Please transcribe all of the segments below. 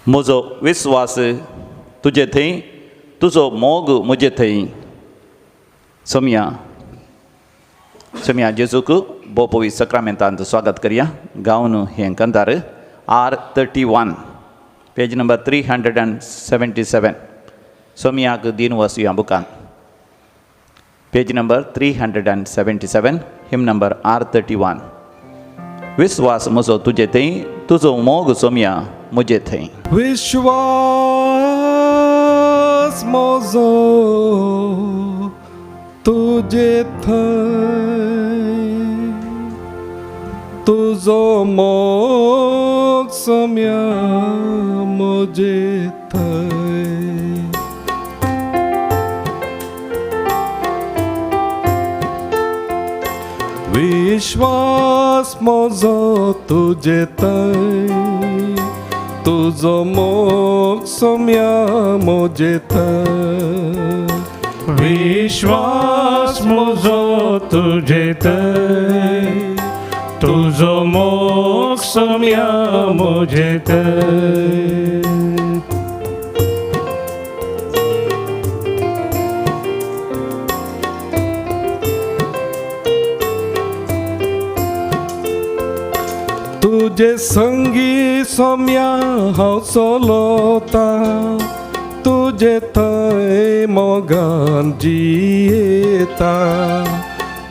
म्हजो विस्वास तुजे थंय, तुजो मोग म्हजे थंय. सोमया सोमया जेजूक भोव सक्रामेंतांत स्वागत करया. गावन हें कंतार R31, page number 377. सोमयाक दिन वसुया बुकान, page number 377, hymn number R31. विस्वास म्हजो तुजे थंय, तुजो मोग सोमया म्हजे थंय. विश्वास म्हजो तुजे थंय, तुजो मोग सोम्या म्हजे थंय. विश्वास म्हजो तुजे थंय, तुजो मोग सोम्या म्हजे थंय. विश्वास म्हजो तुजे थंय, तुजो मोग सोम्या म्हजे थंय. तुजे संगी सोम्या हांव चलता, तुजे थंय मोगान जियेता.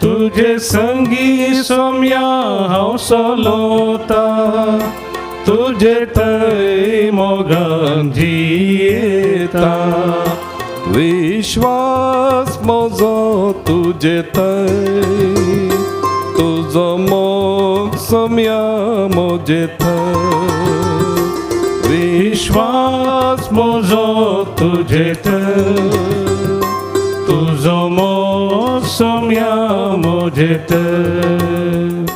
तुजे संगी सोम्या हांव चलता, तुजे थंय मोगान जियेता. विश्वास म्हजो तुजे थंय, तुजो मोग सोम्या म्हजे थंय. विश्वास म्हजो तुजे थंय, तुजो मोग सोम्या म्हजे थंय.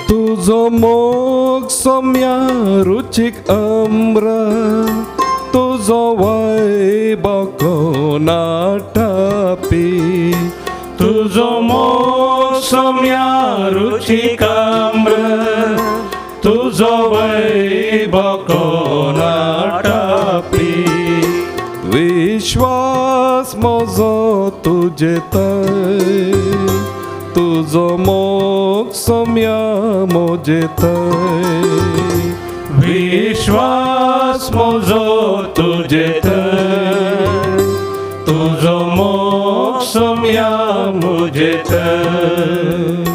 तुजो मोग सोम्या रुचीक अम्र, तुजो वैभव कोणाटापी. तुजो मोग सोम्या रुचीक अम्र, तुजो वैभव कोणाटापी. विश्वास म्हजो तुजे थंय, तुजो मोग सोम्या म्हजे थंय. विश्वास म्हजो तुजे थंय, तुजो मोग सोम्या म्हजे थंय.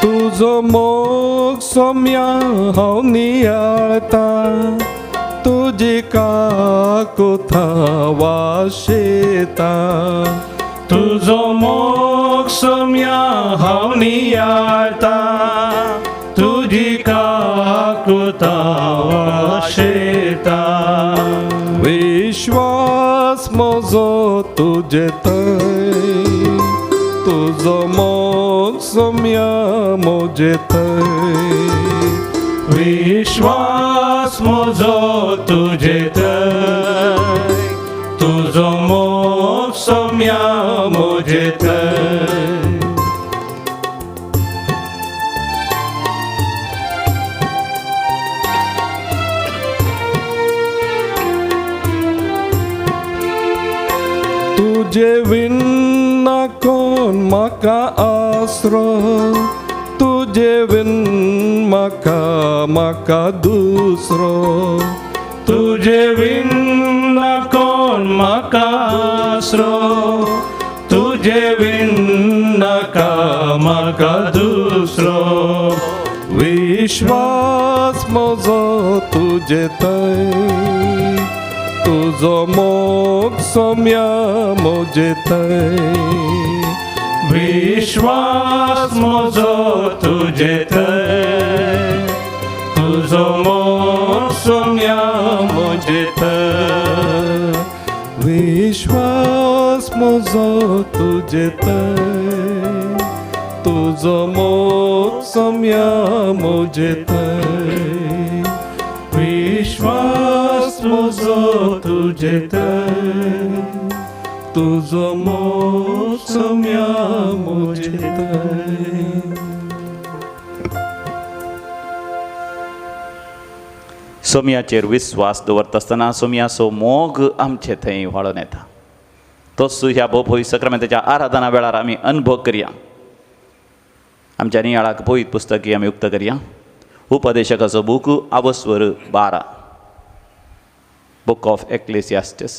तुजो मोग सोम्या हांव नियाळता, तुजी काकुथा वाशेता. तुजो मोग सोम्या हांव नियाळता, तुजी काकुता वाशेता. विश्वास म्हजो तुजे थंय, तुजो मोग सोम्या म्हजे थंय. विश्वास म्हजो तुजे थंय, तुजो मोग सोम्या म्हजे थंय. तुजे विना कोण म्हाका आसरो, तुजे विन म्हाका म्हाका दुसरो. तुजे विना कोण म्हाका आसरो, तुजे विना म्हाका दुसरो. विश्वास म्हजो तुजे थंय, तुजो मोग सोम्या म्हजे थंय. विश्वास म्हजो तुजे थंय, तुजो मोग सोम्या म्हजे थंय. विश्वास म्हजो तुजे थंय, तुजो मोग सोम्या म्हजे थंय, विश्वास म्हजो तुजे थंय, तुजो मोग सोम्या म्हजे थंय. सोम्याचेर विस्वास दवरता आसतना सोम्याचो मोग आमचे थंय व्हाळोन येता. तोच ह्या भोव सक्रमेंताच्या आराधना वेळार आमी अनुभव करया. आमच्या नियाळाक पवित्र पुस्तकी आमी उक्त करया. उपदेशकाचो book आवस्वर 12, book of Ecclesiastes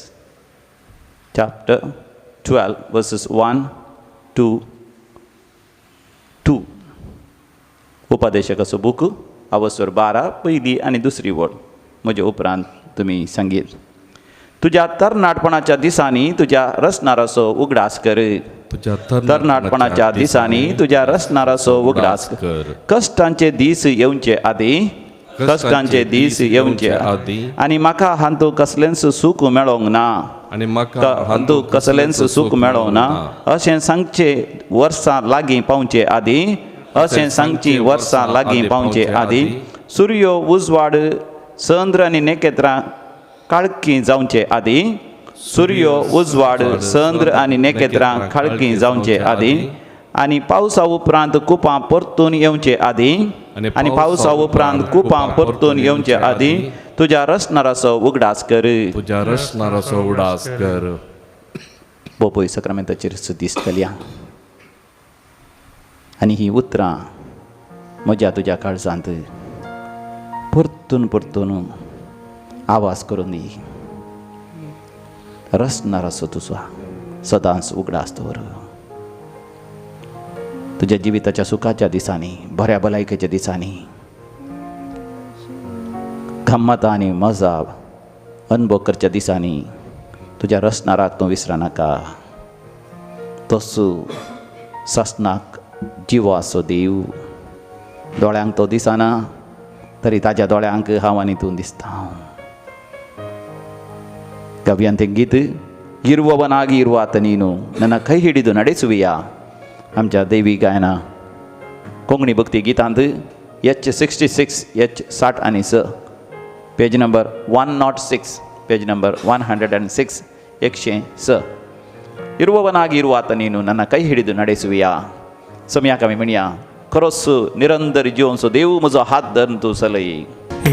chapter 12 verses 1 to 2. उपदेशकाचो book आवस्वर 12 पयली आनी दुसरी वळ म्हजे उपरांत तुमी सांगीत. तुज्या तरणाटपणाच्या दिसांनी तुज्या रचणाराचो उगडास कर. तरणाटपणाच्या दिसांनी तुज्या रचणाराचो उगडास कर. कश्टांचे दीस येवचे आदीं, कश्टांचे दीस येवचे आदीं आनी म्हाका हातूंत कसलेंच सूख मेळोंक ना, आनी म्हाका हातूंत कसलेंच सूख मेळोंक ना अशें सांगचे वर्सां लागीं पावचे आदीं, अशें सांगची वर्सां लागीं पावचे आदीं सुर्यो उजवाड चंद्र आनी नखेत्रां काळखी जावचे आदीं, सुर्यो उजवाड चंद्र आनी नखेत्रां काळखी जावचे आदीं आनी पावसा उपरांत कुपां परतून येवचे आदीं, आनी पावसा उपरांत कुपां परतून येवचे आदीं तुज्या रचणाराचो उगडास कर. तुज्या रचणाराचो उगडास कर. बोपोय सक्रमेंताचेर दिसतली आनी ही उतरां म्हज्या तुज्या काळजांत परतून परतून आवाज करून दी. रचणाराचो तुजो सदांच उगडास दवर. तुज्या जिविताच्या सुखाच्या दिसांनी, बऱ्या भलायकेच्या दिसांनी, गम्मत आनी मजा अनुभव करच्या दिसांनी तुज्या रचणाराक तूं विसरनाका. तोच सासणाक जिवो आसो देव. दोळ्यांक तो दिसना तरी ताज्या दोळ्यांक हांव आनी तूं दिसता. ಕವಿಯಂತೆ ಗೀತ ಇರುವವನಾಗಿ ಇರುವ ಆತ ನೀನು ನನ್ನ ಕೈ ಹಿಡಿದು ನಡೆಸುವಿಯಾ. आमच्या देवी गायना कोंकणी भक्ती गीतांत H 66 H 66 page number 106 page number 106 106. ಇರುವವನಾಗಿ ಇರುವ ಆತ ನೀನು ನನ್ನ ಕೈ ಹಿಡಿದು ನಡೆಸುವಿಯಾ. ಸಮಯ ಕಮ್ಮಿ ಮಿಣಿಯ खरोच निरंतर जिवनसो देव म्हजो हात धरून तूं चलय.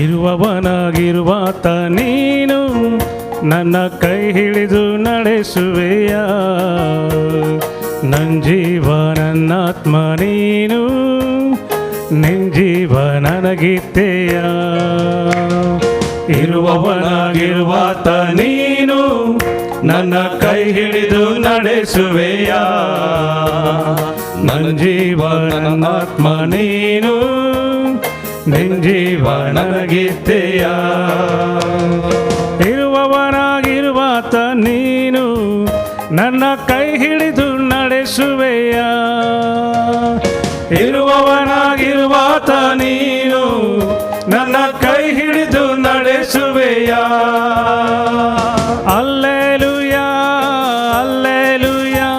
ಇರುವವನಾಗಿರುವಾತ ನೀನು ನನ್ನ ಕೈ ಹಿಡಿದು ನಡೆಸುವೆಯ. ನನ್ನ ಜೀವ ನನ್ನಾತ್ಮ ನೀನು, ನಿನ್ ಜೀವ ನನಗಿತ್ತೆಯ. ಇರುವವನಾಗಿರುವಾತ ನೀನು ನನ್ನ ಕೈ ಹಿಡಿದು ನಡೆಸುವೆಯ. ನನ್ನ ಜೀವ ನನ್ನಾತ್ಮ ನೀನು, ನಿನ್ ಜೀವ ನನಗಿತ್ತೆಯ. ಇರುವವನಾಗಿರುವಾತ ನೀನು ನನ್ನ ಕೈ ಹಿಡಿದು ನಡೆಸುವೆಯ. ಇರುವವನಾಗಿರುವಾತ ನೀನು ನನ್ನ ಕೈ ಹಿಡಿದು ನಡೆಸುವೆಯ. ಅಲ್ಲೇಲುಯಾ ಅಲ್ಲೇಲುಯಾ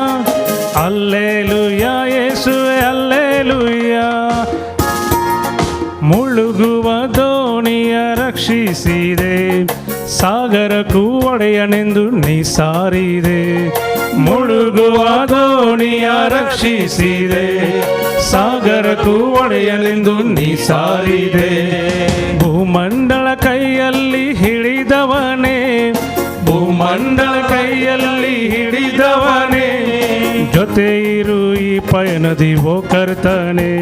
ಅಲ್ಲೇಲುಯಾ ಯೇಸುವೆ ಅಲ್ಲೇಲುಯಾ. ಮುಳುಗುವ ದೋಣಿಯ ರಕ್ಷಿಸಿದೆ, ಸಾಗರಕ್ಕೂ ಒಡೆಯನೆಂದು ನೀ ಸಾರಿದೆ. ಮುಳುಗುವ ದೋಣಿಯ ರಕ್ಷಿಸಿದೆ, ಸಾಗರಕ್ಕೂ ಒಡೆಯನೆಂದು ನೀ ಸಾರಿದೆ. ಭೂಮಂಡಲ ಕೈಯಲ್ಲಿ ಹಿಡಿದವನೇ, ಭೂಮಂಡಲ ಕೈಯಲ್ಲಿ ಹಿಡಿದವನೇ. ಜೊತೆ ಇರು ಈ ಪಯಣದಿ ಓ ಕರ್ತನೆ,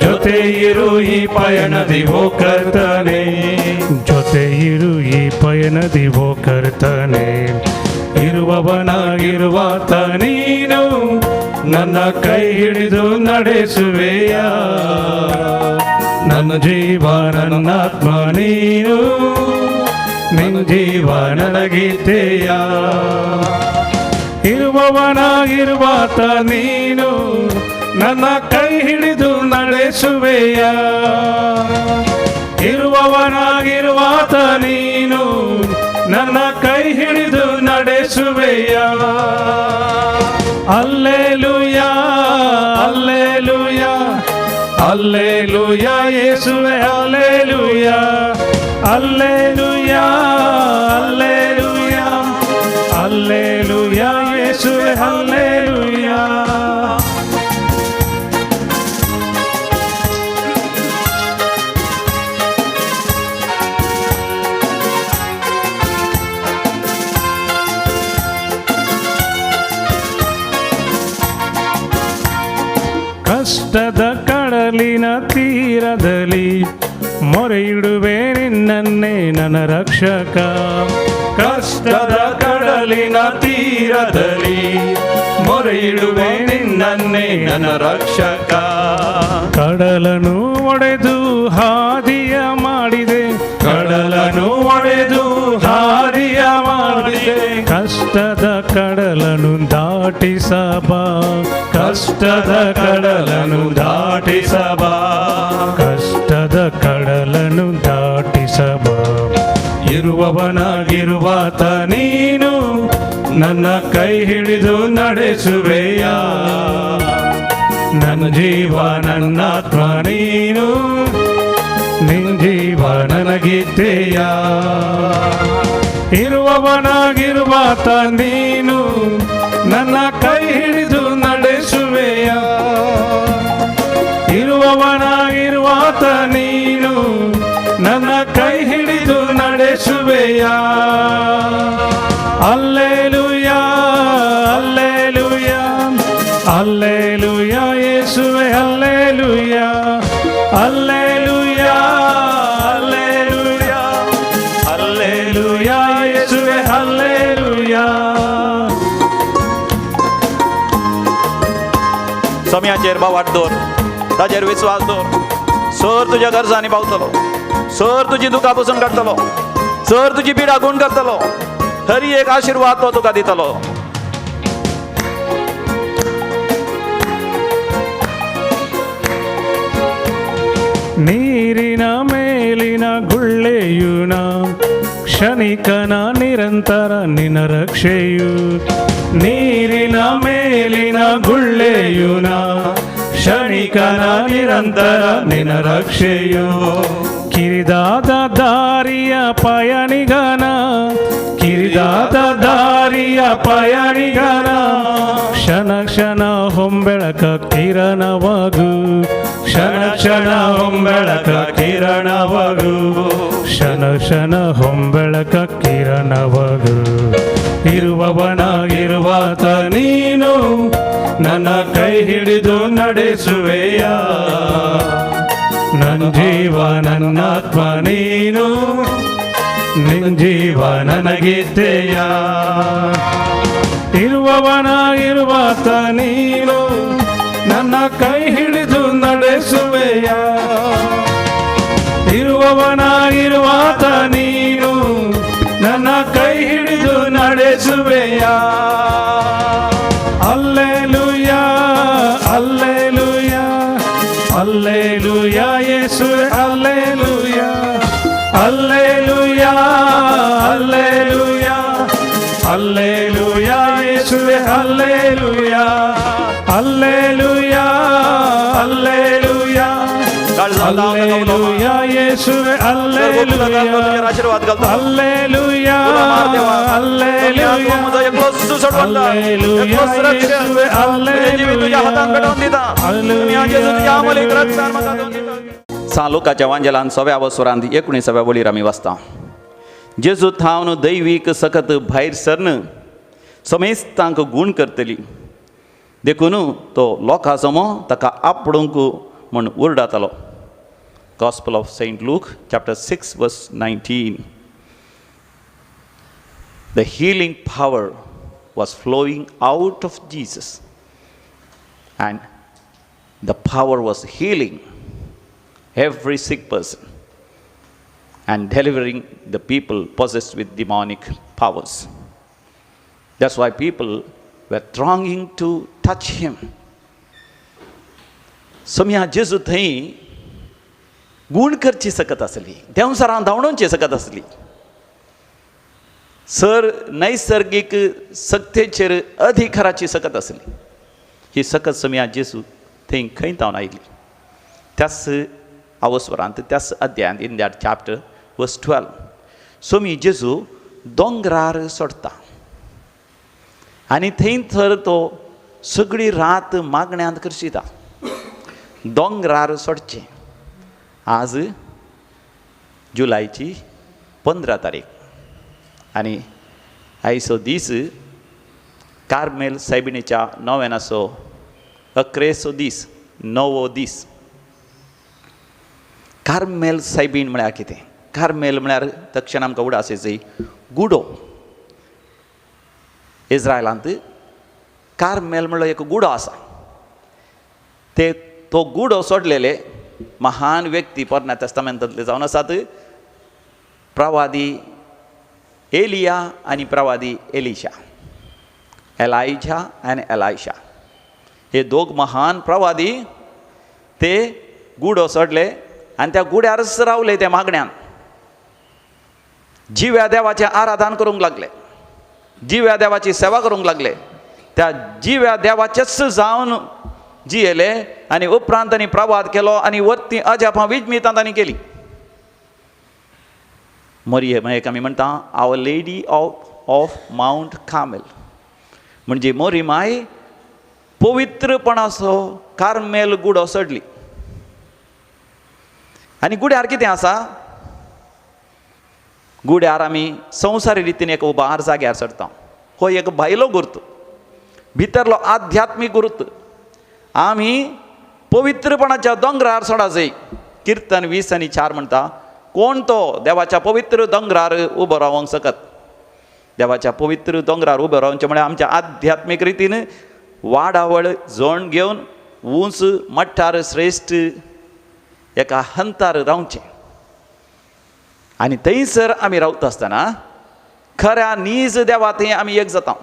ಜೊತೆ ಇರು ಈ ಪಯಣದಿ ಓ ಕರ್ತನೆ, ಜೊತೆ ಇರು ಈ ಪಯಣದಿ ಓ ಕರ್ತನೆ. ಇರುವವನಾಗಿರುವಾತ ನೀನು ನನ್ನ ಕೈ ಹಿಡಿದು ನಡೆಸುವೆಯ. ನನ್ನ ಜೀವ ನನ್ನಾತ್ಮ ನೀನು, ನಿನ್ನ ಜೀವ ನನಗಿತ್ತೆಯ. ಇರುವವನಾಗಿರುವಾತ ನೀನು ನನ್ನ ಕೈ ಹಿಡಿದು ನಡೆಸುವೆಯ. ಇರುವವನಾಗಿರುವಾತ ನೀನು ನನ್ನ ಕೈ ಹಿಡಿದು ನಡೆಸುವೆಯ. ನಡೆಸುವೆಯ. ಅಲ್ಲೇಲುಯಾ ಅಲ್ಲೇಲುಯಾ ಅಲ್ಲೇಲುಯಾ ಯೇಸುವೆ ಅಲ್ಲೇಲುಯಾ ಅಲ್ಲೇಲುಯಾ ಅಲ್ಲೇಲುಯಾ ಅಲ್ಲೇಲುಯಾ ಯೇಸುವೆ ಅಲ್ಲೇಲುಯಾ. ಕಷ್ಟದ ಕಡಲಿನ ತೀರದಲ್ಲಿ ಮೊರೆಯಿಡುವೆ ನಿನ್ನನ್ನೇ ನನ್ನ ರಕ್ಷಕ. ಕಷ್ಟದ ಕಡಲಿನ ತೀರದಲ್ಲಿ ಮೊರೆಯಿಡುವೆ ನಿನ್ನನ್ನೇ ನನ್ನ ರಕ್ಷಕ. ಕಡಲನು ಒಡೆದು ಹಾದಿಯ ಮಾಡಿದೆ, ಕಡಲನು ಒಡೆದು ಹಾದಿಯ ಮಾಡಿದೆ. ಕಷ್ಟದ ಕಡಲನು ದಾಟಿಸಬಾ, ಕಷ್ಟದ ಕಡಲನು ದಾಟಿಸಬಾ, ಕಷ್ಟದ ಕಡಲನು ದಾಟಿಸಬಾ. ಇರುವವನಾಗಿರುವಾತ ನೀನು ನನ್ನ ಕೈ ಹಿಡಿದು ನಡೆಸುವೆಯ. ನನ್ನ ಜೀವ ನನ್ನಾತ್ಮ ನೀನು, ನಿನ್ ಜೀವ ನನಗಿದ್ದೆಯ. ಇರುವವನಾಗಿರುವಾತ ನೀನು ನನ್ನ ಕೈ ಹಿಡಿದು ನಡೆಸುವೆಯ. ಇರುವವನಾಗಿರುವಾತ ನೀನು ನನ್ನ ಕೈ ಹಿಡಿದು ನಡೆಸುವೆಯ. ಅಲ್ಲೇಲುಯಾ ಅಲ್ಲೇಲುಯಾ ಅಲ್ಲೇಲುಯಾ ಯೇಸುವೆ ಅಲ್ಲೇಲುಯಾ ಅಲ್ಲೇಲುಯಾ ಅಲ್ಲೇಲುಯಾ ಅಲ್ಲೇಲುಯಾ ಯೇಸುವೆ ಅಲ್ಲೇಲುಯಾ. सोम्याचेर भावाट दवर, ताजेर विस्वास दवर. सर तुज्या गरजांनी पावतलो, सर तुजी दुखां पसून काडटलो, सर तुजी पिडा गुण करतलो, हरी एक आशिर्वाद तो तुका दितलो. ನೀರಿನ ಮೇಲಿನ ಗುಳ್ಳೆಯುನ ಕ್ಷಣಿಕನ ನಿರಂತರ ನಿನ್ನ ರಕ್ಷೆಯು. ನೀರಿನ ಮೇಲಿನ ಗುಳ್ಳೆಯುನ ಕ್ಷಣಿಕನ ನಿರಂತರ ನಿನ್ನ ರಕ್ಷೆಯು. ಕಿರಿದಾದ ದಾರಿಯ ಪಯಣಿಗನ, ಕಿರಿದಾದ ದಾರಿಯ ಪಯಣಿಗನ ಕ್ಷಣ ಕ್ಷಣ ಹೊಂಬೆಳಕ ಕಿರಣವಾಗು, ಕ್ಷಣ ಕ್ಷಣ ಹೊಂಬೆಳಕ ಕಿರಣವಾಗು, ಕ್ಷಣ ಕ್ಷಣ ಹೊಂಬೆಳಕ ಕಿರಣವಾಗು. ಇರುವವನಾಗಿರುವಾತ ನೀನು ನನ್ನ ಕೈ ಹಿಡಿದು ನಡೆಸುವೆಯ. ನನ್ನ ಜೀವ ನನ್ನಾತ್ಮ ನೀನು, ನಿನ್ ಜೀವ ನನಗಿದ್ದೆಯ. ಇರುವವನಾಗಿರುವಾತ ನೀನು ನನ್ನ ಕೈ ಹಿಡಿದು ನಡೆಸುವೆಯ. ಇರುವವನಾಗಿರುವಾತ ನೀನು ನನ್ನ ಕೈ ಹಿಡಿದು ನಡೆಸುವೆಯ. ಅಲ್ಲೇಲುಯಾ ಅಲ್ಲೇಲುಯಾ ಅಲ್ಲೇಲುಯಾ ಯೇಸುವೆ ಅಲ್ಲೇಲುಯಾ ಅಲ್ಲೇಲುಯಾ ಅಲ್ಲೇಲುಯಾ ಅಲ್ಲೇಲುಯಾ ಯೇಸುವೆ ಅಲ್ಲೇಲುಯಾ ಅಲ್ಲೇಲುಯಾ ಅಲ್ಲೇಲುಯಾ ಅಲ್ಲೇಲುಯಾ ಯೇಸುವೆ ಅಲ್ಲೇಲುಯಾ ಆಶೀರ್ವಾದ घालता. ಅಲ್ಲೇಲುಯಾ ಅಲ್ಲೇಲುಯಾ तुझ्या हातान पेटोवन दिता. तुझ्या अमलीक रक्षण म्हाका दिवन दिता. सा लुकाच्या वांजेलान सव्या वसरांत 19व्या वळीर आमी वाचता. जेजू थावन दैवीक सकत भायर सरन समेस्तांक गूण करतली, देखून तो लोकां समो ताका आपडूंक म्हूण उरडातालो. Gospel of Saint Luke chapter 6 verse 19. The healing power was flowing out of Jesus, and the power was healing every sick person and delivering the people possessed with demonic powers. That's why people were thronging to touch him. Somya Jesu थंय गूण करची सकत आसली, देंवचारां धांवडोवची सकत आसली. Sir नैसर्गीक सक्तेचेर अधिकाराची सकत आसली. ही सकत सोमया जेजू थंय खंय तावन आयली? त्याच अवस्वरांत, त्याच अध्यायांत, in that chapter verse 12, Somi जेजू दोंगरार सोडटा आनी थंय थर तो सगळी रात मागण्यांत करशिता. दोंगरार सोडचें. आज जुलायची 15 तारीख आनी आयचो दीस कार्मेल सायबिणीच्या नोवेनाचो अकरेचो दीस, णवो दीस. कार्मेल सायबीण म्हळ्यार कितें? कार्मेल म्हळ्यार तक्षण आमकां उडास येयची गुडो. इस्रायलांत कार्मेल म्हणलो एक गुडो आसा. ते तो गुडो सोडलेले महान व्यक्ती पोरण्या तेस्तामेंतांतले जावन आसात प्रवादी एलिया आनी प्रवादी एलिशा, एलायजा आनी एलायशा. हे दोग महान प्रवादी ते गुडो सोडले आनी त्या गुड्यारच रावले. ते मागण्यान जिव्या देवाचें आराधन करूंक लागले, जिव्या देवाची सेवा करूंक लागले. त्या जिव्या देवाचेच जावन जियेले आनी उपरांत तांणी प्रवाद केलो आनी वरती अजापां विजमितां तांणी केली. मोरये मायेक आमी म्हणटा our lady of Mount Carmel, म्हणजे मोरी माय पवित्रपणाचो कार्मेल गुडो सोडली. आनी गुड्यार कितें आसा? गुड्यार आमी संवसारी रितीन एक उबार जाग्यार चडटा. हो एक भायलो गुर्त, भितरलो आध्यात्मीक गुर्त. आमी पवित्रपणाच्या दोंगरार सोडा जाय. किर्तन 20:4 म्हणटा, कोण तो देवाच्या पवित्र दोंगरार उबो रावंक शकत? देवाच्या पवित्र दोंगरार उबो रावचें म्हळ्यार आमच्या आध्यात्मीक रितीन वाडावळ जोण घेवन उंच मट्टार श्रेश्ठ एका हंतार रावचें. आनी थंयसर आमी रावता आसतना खऱ्या नीज देवा थंय आमी एक जाता.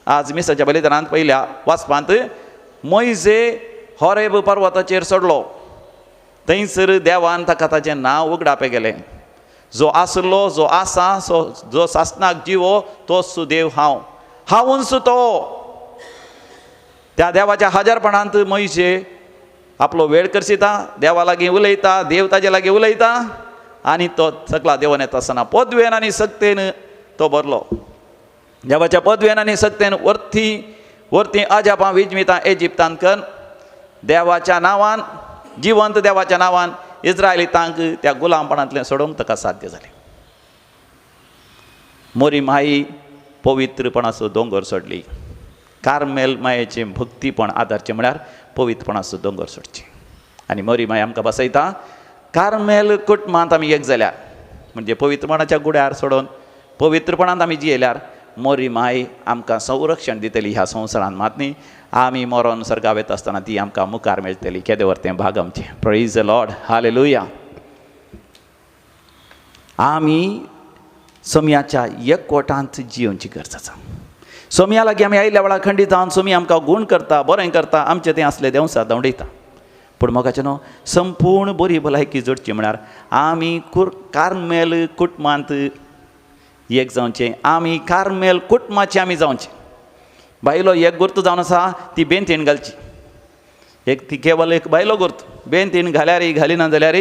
आज मिसाच्या बलिदानांत पयल्या वाचपांत मोयजे होरेब पर्वताचेर चडलो. थंयसर देवान ताका ताचें नांव उगडापें गेलें. जो आसलो, जो आसा, जो सासनाक जिवो, तोच देव हांव, हांवूच तो. त्या देवाच्या हजारपणांत मोयजे आपलो वेळ करशिता, देवा लागीं उलयता, देव ताजे लागीं उलयता आनी तो सगळा देवान येता आसतना पदवेन आनी सक्तेन तो भरलो. देवाच्या पदवेन आनी सक्तेन वरती वरती अजापां विजमितां एजिप्तान कन्न देवाच्या नांवान, जिवंत देवाच्या नांवान इस्रायलितांक त्या गुलामपणांतलें सोडोवंक ताका साध्य जालें. मोरी माई पवित्रपणाचो दोंगर सोडली. कार्मेल मायेचें भक्तीपण आदारचें म्हळ्यार पवित्रपणाचो दोंगर सोडचें. आनी मोरी माई आमकां बसयता कार्मेल कुटुंबांत आमी एक जाल्यार, म्हणजे पवित्रपणाच्या गुड्यार सोडून पवित्रपणांत आमी जियेल्यार मोरी माई आमकां संरक्षण दितली ह्या संवसारांत. मात न्ही आमी मरोन सर्गा वता आसतना ती आमकां मुखार मेळटली. केदें व्हर तें भाग आमचें. Praise the Lord, hallelujah. आमी सोमयाच्या एकवटांत जियोवची गरज आसा. सोमया लागीं आमी आयिल्ल्या वेळार खंडीत जावन सोमी आमकां गूण करता, बरें करता, आमचें तें आसलें देंवसा धांवडयता. पूण मोगाचें न्हू संपूर्ण बरी भलायकी जोडची म्हळ्यार आमी कार्मेल कुटुंबांत एक जावचें. आमी कार्मेल कुटुंबाचें आमी जावचें. बायलो एक गुर्त जावन आसा ती बेंतीण घालची. एक ती केवल एक बायलो गुर्त, बेंतीण घाल्यार घालिना जाल्यार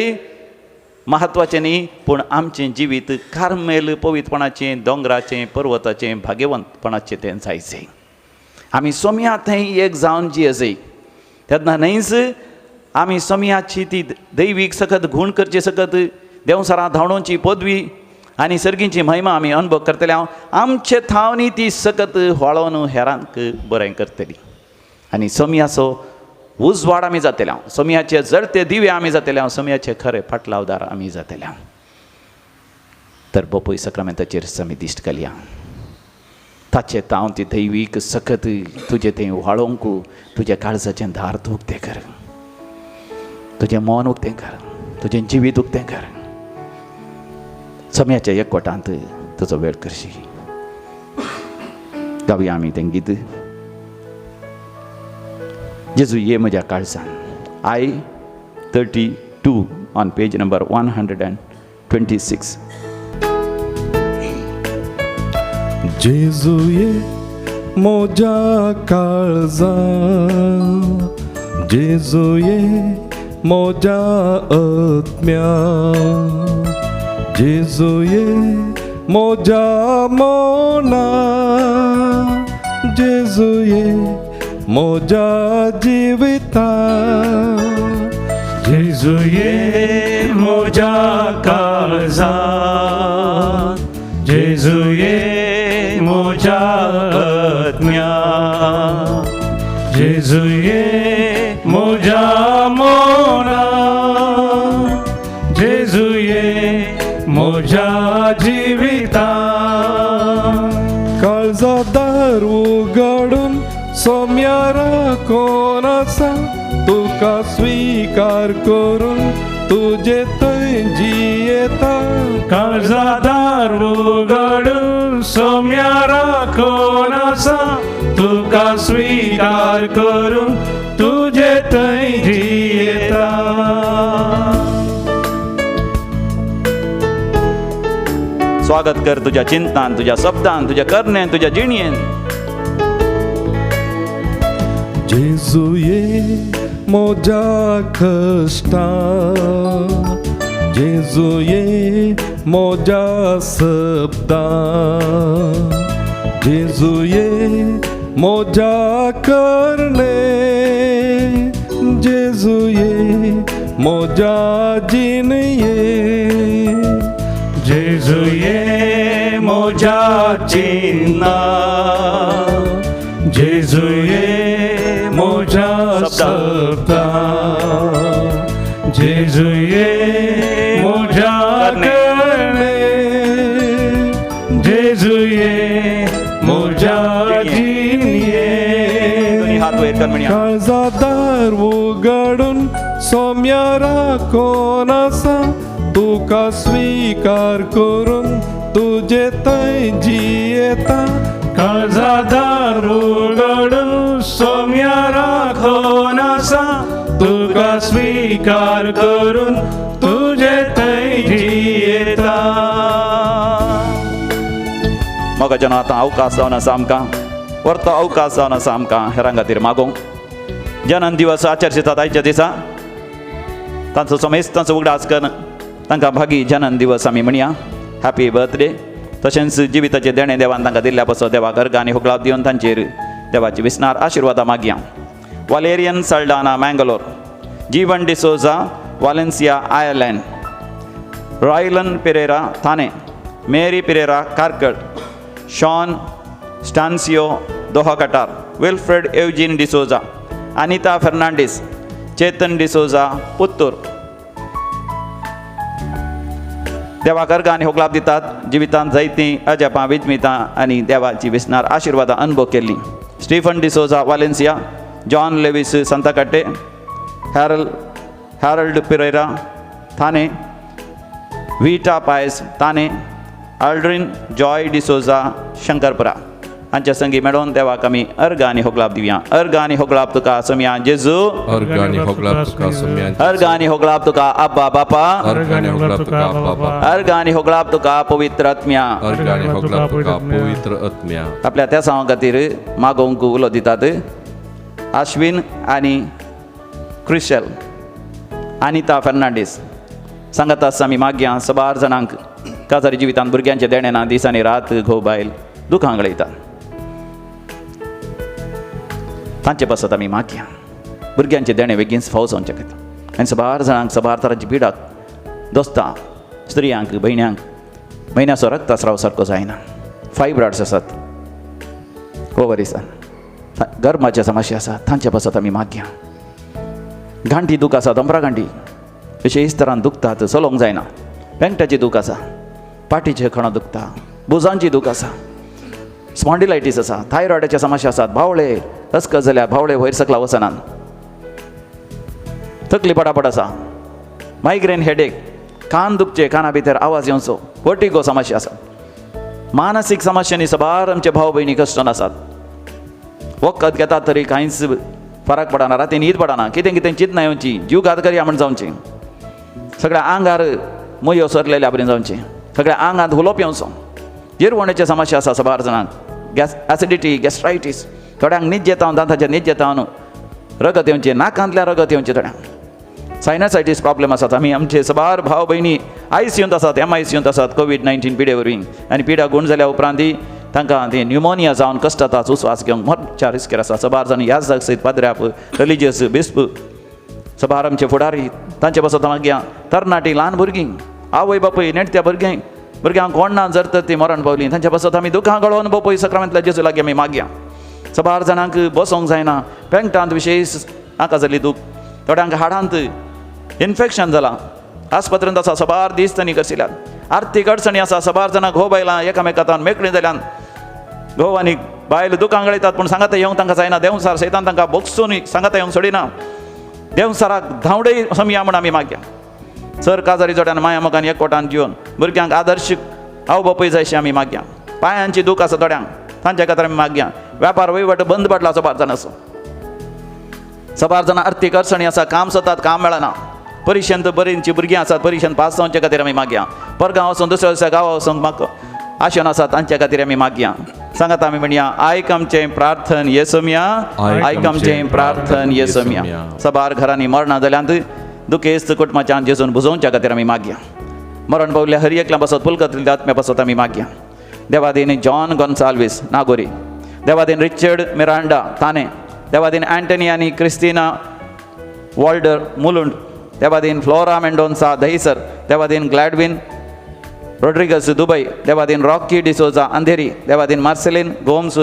महत्वाचें न्ही, पूण आमचें जिवीत कार्मेल पवित्रपणाचें, दोंगराचें, पर्वताचें, भाग्यवंतपणाचें तें जायचें. आमी सोमया थंय एक जावन जियेजय तेन्ना न्हयच आमी सोमयाची ती दैवीक सकत गूण करची सकत देंवसारां धांवडोवची पदवी आनी सर्गींची महिमा आमी अनुभव करतले. हांव आमचे थावनी ती सकत व्हाळोवन हेरांक बरें करतली. आनी सोमयाचो उजवाड आमी जातले हांव, सोमयाचे जळते दिवे आमी जातले हांव, सोमयाचे खरे फाटलावदार आमी जातले हांव. तर बोपोय सक्रामेंताचेर समी दिश्ट घालया. ताचे तांव ती दैवीक सकत तुजें थंय व्हाळोवंक तुज्या काळजाचें दार तूं उक्तें कर, तुजें मन उक्तें कर, तुजें जिवीत उक्तें कर. सोमयाच्या एकवटांत तुजो वेळ करशी. गावया आमी तें गीत, जेजू ये म्हज्या काळजान. I 32 on page number 126. जेजू ये म्हज्या काळजा, जेजू ये म्हज्या आत्म्या, जेजू ये म्हज्या मना, जेजू ये म्हज्या जिविता. जेजू ये म्हज्या काळजा, जेजू ये म्हज्या आत्म्या, जेजू ये म्हज्या मना, जेजू ये म्हज्या जिविता. काळजा दार उगडून सोम्या राखोन आसा, तुका स्विकार करून तुजे थंय जियेता. काळजा दार उगडून सोम्या राखोन आसा, तुका स्विकार करून तुजे थंय जियेता. स्वागत कर तुझ्या चिंतान, तुझ्या शब्दान, तुझ्या करण्यान, तुझ्या जिणयेन. जेजू ये म्हज्या कश्टा, जेजू ये म्हज्या शब्दा, जेजू ये म्हज्या करणे, जेजू ये म्हज्या जिणये. जेजू ये म्हज्या चिंतना, जेजू ये म्हज्या शब्दा, जेजू ये म्हज्या करणे, जेजू ये म्हज्या जिणये. दोन्ही हात वयर कर म्हणया. काळजा दार उगडून सोम्या राखोन आसा, तुका स्विकार करून तुजे थंय जियेता. काळजा दार उगडून सोम्या राखोन आसा, तुका स्विकार करून तुजे थंय जियेता. मोगाच्यानो, आतां अवकाश जावन आसा आमकां, परतो अवकाश जावन आसा आमकां हेरां खातीर मागूंक. जनन दिवस आचर्शितात आयच्या दिसा, तांचो समेस्त तांचो उगडास करून तांकां भागी जनन दिवस आमी म्हणया, हॅपी बर्थडे. तशेंच जिविताचें देणें देवान तांकां दिल्ल्या पासत देवाक अर्गां आनी होगळाव दिवन तांचेर देवाची विसनार आशिर्वादां मागया. Valerian Saldanha, Mangalore. Jeevan D'Souza, Valencia, Ireland. Roylan Pereira, Thane. Mary Pereira, Karkal. Sean Stancio, Doha, Qatar. Wilfred Eugene D'Souza, Anita Fernandes, Chetan D'Souza, Puttur. देवाक अर्गां आनी होगलाप दितात जिवितांत जायतीं अजापां, विजमितां आनी देवाची विसनार आशिर्वादां अनुभव केल्लीं. Stephen D'Souza, Valencia. John Lewis, Santhekatte. Harold Pereira, Thane. Vita Pais, Thane. Aldrin Joy D'Souza, Shankarpura. हांच्या संगी मेळोवन देवाक आमी अर्गां आनी होगलाप दिवया. अर्गां आनी होगलाप तुका सोमया जेजू, अर्गां आनी होगलाप तुका सोमया, अर्गां आनी होगलाप तुका आब्बा बापा, अर्गां आनी होगलाप तुका आब्बा बापा, अर्गां आनी होगलाप तुका पवित्र आत्म्या, अर्गां आनी होगलाप तुका पवित्र आत्म्या. आपल्या त्या सांवा खातीर मागोवंक उलो दितात आश्विन आनी क्रिशल, अनिता फर्नांडीस. सांगत आसा आमी मागया सबार जाणांक काजारी जिवितांत भुरग्यांचें देणें ना, दीस आनी रात घोव बायल दुखां गळयतात, तांचे पासत आमी मागया भुरग्यांचें देणें बेगीन फावो जावचे खातीर. आनी सबार जाणांक सबार तरांची पिडाक दोस्तां, स्त्रियांक, भयण्यांक म्हयन्याचो रक्तस्राव सारको जायना, फायब्रॉड्स आसात, ओवरीज आसात, गर्माच्या समस्या आसात, तांचे पासत आमी मागया. गांठी दूख आसा, दोंबरा गांठी विशेश तरान दुखतात, चलोवंक जायना. पेंगटाची दूख आसा, पाटीचे खणो दुखता, बुजांची दूख आसा, स्पॉन्डिलायटीस आसा, थायरॉयडाच्या समस्या आसात, बावळे अस्कत जाल्यार बावळे वयर सकला वचनात, तकली पटापट आसा, मायग्रेन हेडेक, कान दुखचे, काना भितर आवाज येवचो, वर्टिगो समस्या आसा, मानसीक समस्यांनी सबार आमचे भाव भयणी कश्टन आसात. वखद घेतात तरी कांयच फरक पडना, राती न्हीद पडना, कितें कितें चिंतना येवची, जीव घात करया म्हण जावची, सगळ्या आंगार मुयो सरलेल्या बरें जावचें, सगळ्या आंगांत हुलोप येवचो, जिरवणेचे समस्या आसा साबार जाणांक, गॅस ॲसिडिटी, गॅस्ट्रायटीस, थोड्यांक न्हीद येता, दांताचेर न्हीद येता, रगत येवचें, नाकांतल्यान रगत येवचें, थोड्यांक सायनसायटीस प्रॉब्लेम आसात. आमी आमचे साबार भाव भयणी आयसीयूंत आसात, एमआयसीयूंत आसात कोवीड-19 पिडे वरवीं आनी पिडा गूण जाल्या उपरांत तांकां ती न्युमोनिया जावन कश्ट जाता, उस्वास घेवंक मरच्या रिस्केर आसा. साबार जाण याजक सयत पाद्र्याप, रिलिजियस, बिस्प, साबार आमचे फुडारी तांचे पासत मागया. तरणाटी ल्हान भुरगीं, आवय बापूय नेणत्या भुरगीं, भुरग्यांक कोण ना जर तर ती मरण पावली, तांच्या पासत आमी दुखां गळोवन बापूय सक्रामेंतल्या जेजू लागीं आमी मागया. साबार जाणांक बसोंक जायना, पेंगटांत विशेश नाका जाल्ली दूख, थोड्यांक हाडांत इन्फेक्शन जालां, आस्पत्रेंत आसा साबार दीस तांणी करशिल्यात. आर्थीक अडचणी आसा, साबार जाणां घोव बायलां एकामेकांत मेकळीं जाल्यान घोव आनी बायल दुकां गळयतात, पूण सांगाता येवंक तांकां जायना. देंवसार सैतान तांकां बोगसून सांगाता येवंक सोडिना. देंवसाराक धांवडे समया म्हूण आमी मागया. सर काजारी जोड्यान माया मोगान एकवटान जिवन भुरग्यांक आदर्श आवय बापूय जायशी आमी मागया. पांयांची दूख आसा थोड्यांक, तांच्या खातीर आमी मागया. व्यापार वहिवट बंद पडला साबार जाणांचो, साबार जाणां आर्थीक अडचणी आसा, काम सोदतात, काम मेळना. परिशेंत बरींची भुरगीं आसात, परिशेंत पास जावचे खातीर आमी मागया. परगांव वचून दुसऱ्या दुसऱ्या गांवा वचूंक म्हाका आशेन आसा, तांच्या खातीर आमी मागया. सांगात आमी म्हणया, आयक आमचें प्रार्थन येसोमया, आयक आमचें प्रार्थन येसोमया. साबार घरांनी मरणां जाल्यांत दुखेस्त कुटुंबाच्यान जेजून बुजोवच्या खातीर आमी मागया. मरण पावल्या हर एकल्या पासत पुलकतल्या आत्म्या पासत आमी मागया. देवादीन जॉन गोन्साल्वीस नागोरी, देवादीन रिचर्ड मिरांडा ताने, देवादीन अँटनी आनी क्रिस्तिना वॉल्डर मुलुंड, देवादीन फ्लोरा मेंडोन्सा दहिसर, देवादीन ग्लॅडविन रोड्रिगस दुबई, देवादीन रॉकी डिसोजा अंधेरी, देवादीन मार्सेलिन गोम्स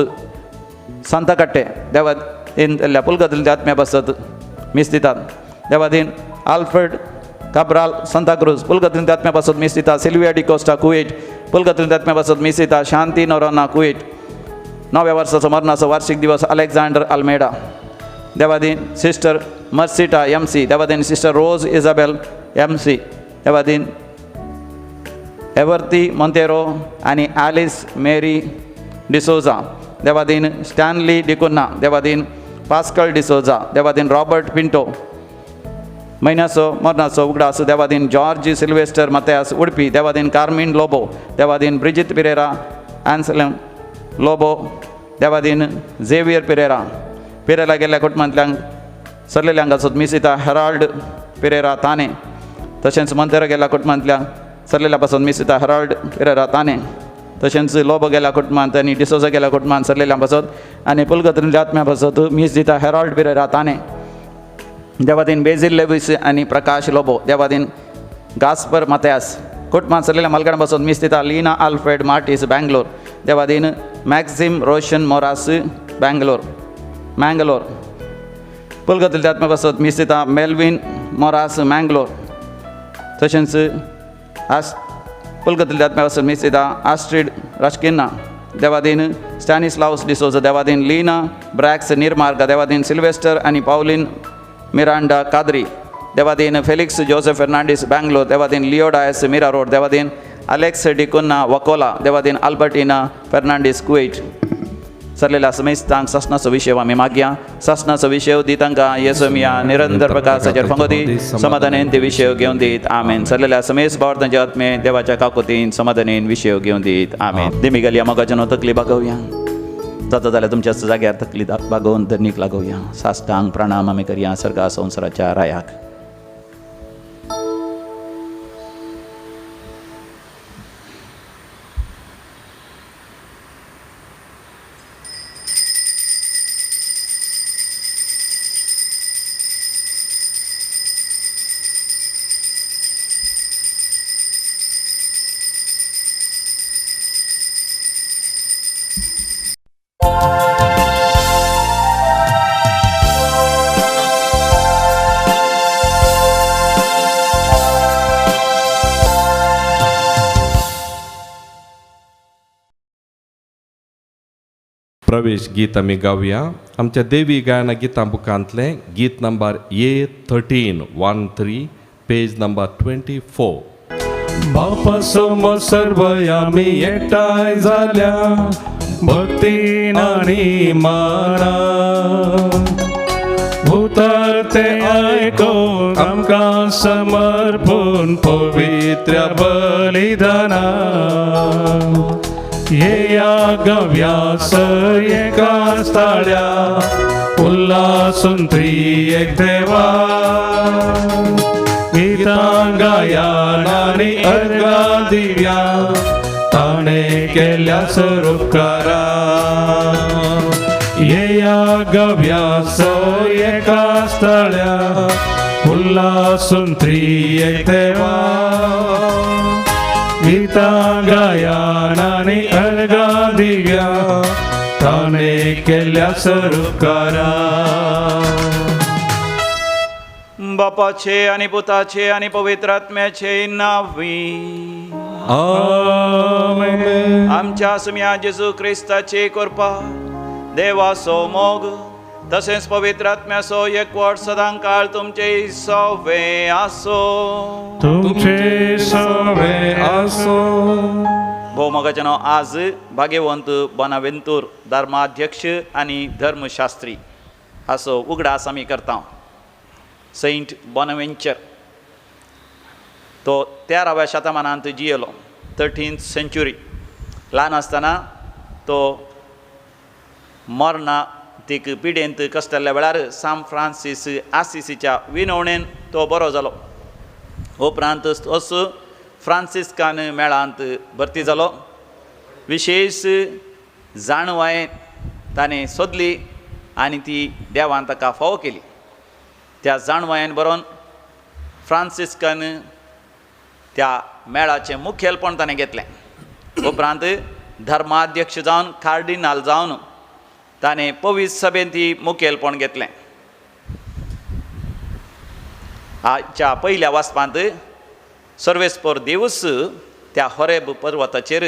सांताकट्टे, देवादीन पुलकतल्या आत्म्या पासत मीस दितात. देवादीन आल्फ्रेड काब्राल सांताक्रूज, पुलकतल्या आत्म्या पासत मीस दिता. सिल्विया डिकोस्टा कुवेट, पुलकतल्या आत्म्या पासत मीस दिता. शांती नोरोना कुवेट. नव्या वर्साचो मरणाचो वार्षिक दिवस अलेक्झांडर आल्मेडा, देवादीन सिस्टर मर्सिटा एम सी, देवादीन sister Rose Isabel M C, देवादीन एवर्ती मोंतेरो आनी आलिस मेरी डिसोजा, देवादीन स्टॅनली डिकुन्हा, देवादीन पास्कल डिसोजा, देवादीन रॉबर्ट पिंटो. म्हयन्याचो मरणाचो उगडास देवादीन जॉर्ज सिल्वेस्टर मत्यास उडपी, देवादीन कार्मीन लोबो, देवादीन ब्रिजित पिरेरा आन्सलम लोबो, देवादीन झेवियर पिरेरा. पिरेरा गेल्ल्या कुटुंबांतल्यांक सरलेल्यांक आसत मिसिता हेराल्ड पिरेरा ताने, तशेंच मंतेरा गेल्ल्या कुटुंबांतल्या सरलेल्या पासून मिसिता हेराल्ड पिरेरा ताने, तशेंच लोबो गेल्या कुटुंबांत आनी डिसोजा गेल्या कुटुंबांत सरलेल्या पासत आनी पुलगतल्या आत्म्या पासत मीस दिता हेराल्ड पिरेरा ताने. देवादीन बेझील लेवीस आनी प्रकाश लोबो, देवादीन गास्पर मत्यास. कुटुंबांत सरलेल्या मालकां पासून मीस दिता लीना आल्फ्रेड मार्टीस बँगलोर, देवादीन मॅक्झिम रोशन मोरास बँगलोर मँगलोर. पुलगतल्या आत्म्या पासत मीस दिता मेल्विन मोरास मँगलोर, तशेंच आस पुलगतल्या आत्म्या पासत मीस दिता आस्ट्रीड राजकिन्ना, देवादीन स्टॅनिस्लावस डिसोजा, देवादीन लीना ब्रॅक्स निर्मार्ग, देवादीन सिल्वेस्टर आनी पावलीन मिरांडा कादरी, देवादीन फेलिक्स जोसेफ फेर्नांडीस बँगलोर, देवादीन लिओ डायस मिरा रोड, देवादीन अलेक्स डिकुन्हा वकोला, देवादीन अल्बर्टिना फेर्नांडीस कुवेट. सरलेल्या समेस्तांक सासणाचो विशय आमी मागया. सासणाचो विशय दी तांकां येसोमिया निरंतर प्रकाशाचेर फांगो समाधानेन ते विशय घेवन दीत आमेन. सरलेल्या समेस भावार्थांचे तांच्या आत्मे देवाच्या काकोतीन समाधानेन विशय घेवन दीत आमेन. देमी गेली मोगाच्यानो तकली बागोवया, जाता जाल्यार तुमच्या जाग्यार तकली बागोवन धरणीक लागोवया. साश्टांग प्रणाम आमी करया सर्गा संवसाराच्या रायाक. प्रवेश गीत आमी गावया. आमच्या देवी गायना गितां बुकांतलें गीत नंबर A13 13 page number 24. बापा समोर सर्व आमी एकठांय जाल्या भक्तीन आनी मानान, उतर ते आयकून आमकां समर्पून पवित्र बलिदाना. येया गव्यास एका स्थाळ्या उल्हासून त्रिएक देवा गीतां गायान आनी अर्घां दिव्या ताणें केल्या सरोपकारा येया गव्यास एका स्थळ्या उल्हासून त्रिएक देवा गीतां गायान आनी अर्घां दिव्या ताणें केल्या सरोपकारा. बापाचे आनी पुताचे आनी पवित्र आत्म्याचे नांवी आमेन. आमच्या सुम्या जेजू क्रिस्ताचे कृपा, देवाचो मोग तसेंच पवित्र आत्म्याचो एकवट सदां काळ तुमचे सवे आसो. तुमचे सवे आसो. भोवमोगाचें नांव आज भाग्यवंत बोनावेंतूर धर्माध्यक्ष आनी धर्मशास्त्री हाचो उगडास आमी करता. सेंट बोनावेंचर तो 13व्या शतमानांत जियेलो, 13th century. ल्हान आसतना तो मरणा तीक पिडेंत कश्टल्ल्या वेळार सान फ्रांसीस आसिसीच्या विनवणेन तो बरो जालो. उपरांत तोच फ्रांसिस्कान मेळांत भरती जालो. विशेश जाणवाय ताणें सोदली आनी ती देवान ताका फावो केली. त्या जाणवायेन बरोवन फ्रांसिस्कान त्या मेळाचें मुखेलपण ताणें घेतलें. उपरांत धर्माध्यक्ष जावन कार्डिनाल जावन ताणें पवित्र सभेंत ती मुखेलपण घेतलें. आजच्या पयल्या वाचपांत सर्वेस्पर देवूस त्या होरेब पर्वताचेर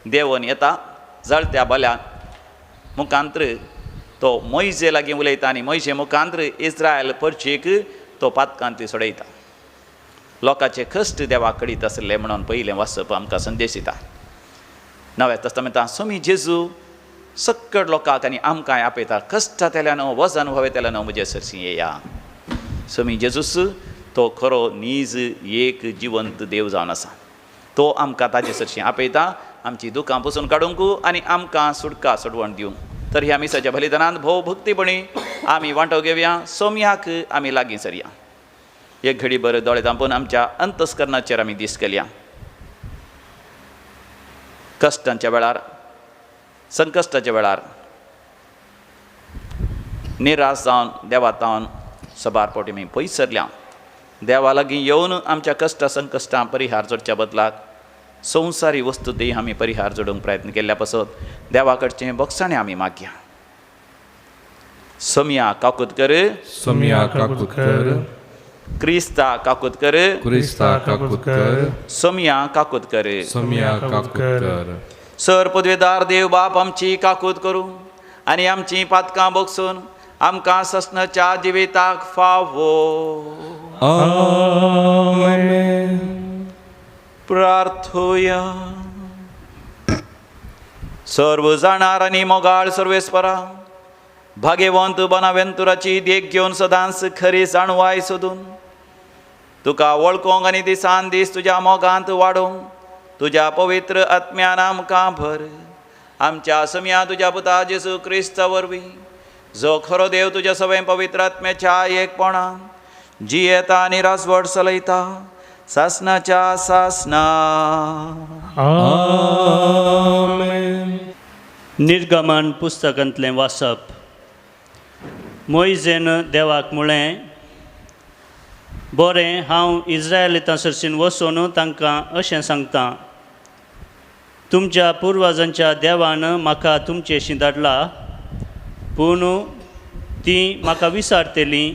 देंवन येता. जळत्या बल्या मुखांत्र तो मोयजे लागीं उलयता आनी मोयजे मुखांत्र इस्रायल परचेक तो पातकांतली सोडयता. लोकांचे कश्ट देवाक कळीत आसले म्हणून पयलें वाचप आमकां संदेश दिता. नव्या तस्तामेंतांत स्वामी जेजू सक्कड लोकांक आनी आमकांय आपयता, कश्टांतल्यान वजन व्हवेतल्यान म्हजे सरशी येया. स्वामी जेजूस तो खरो नीज एक जिवंत देव जावन आसा. तो आमकां ताजे सरशी आपयता, आमची दुकां पुसून काडूंक आनी आमकां सुटका सोडवण दिवंक. तर ह्या मिसाच्या बलिदानांत भोव भक्तीपणी आमी वांटो घेवया. सोम्याक आमी लागीं सरया. एक घडी बरें दोळे धांपून आमच्या अंतस्करणाचेर आमी दीस केल्या. कश्टांच्या वेळार, संकश्टाच्या वेळार निराश जावन देवा तावन सबार फावटी आमी पयस सरल्या. देवा लागीं येवन आमच्या कश्टां संकश्टां परिहार जोडच्या बदलाक संवसारी वस्तू ती आमी परिहार जोडूंक प्रयत्न केल्ल्या पासत देवा कडचें बोगसाणें आमी मागया. सोम्या काकूत कर, सोम्या काकूत कर, क्रिस्ता काकूत कर, क्रिस्ता काकूत कर, सोम्या काकूत कर, सोम्या काकूत कर. सर पदवेदार देव बाप आमची काकूत करूं आनी आमची पातकां बोगसून आमकां ससनाच्या जिविताक फावो. आमेन. प्रार्थोया. सर्व जाणार आनी मोगाळ सर्वेस्परा, भाग्यवंत बोनावेंतुराची देख घेवन सदांच खरी जाणवाय सोदून तुका वळखूंक आनी दिसान दीस तुज्या मोगांत वाडोवंक तुज्या पवित्र आत्म्यान आमकां भर. आमच्या सम्या तुज्या पुता जेजू क्रिस्ता वरवीं, जो खरो देव तुज्या सगळ्या पवित्र आत्म्याच्या एकपणान जियेता आनी राजवट चलयता सासनाच्या सासना. आमेन. निर्गमन पुस्तकांतलें वाचप. मोयजेन देवाक म्हळें, बरें, हांव इस्रायलितां सरशीन वचून तांकां अशें सांगता, तुमच्या पुर्वजांच्या देवान म्हाका तुमचेशी धाडला, पूण तीं म्हाका विचारतलीं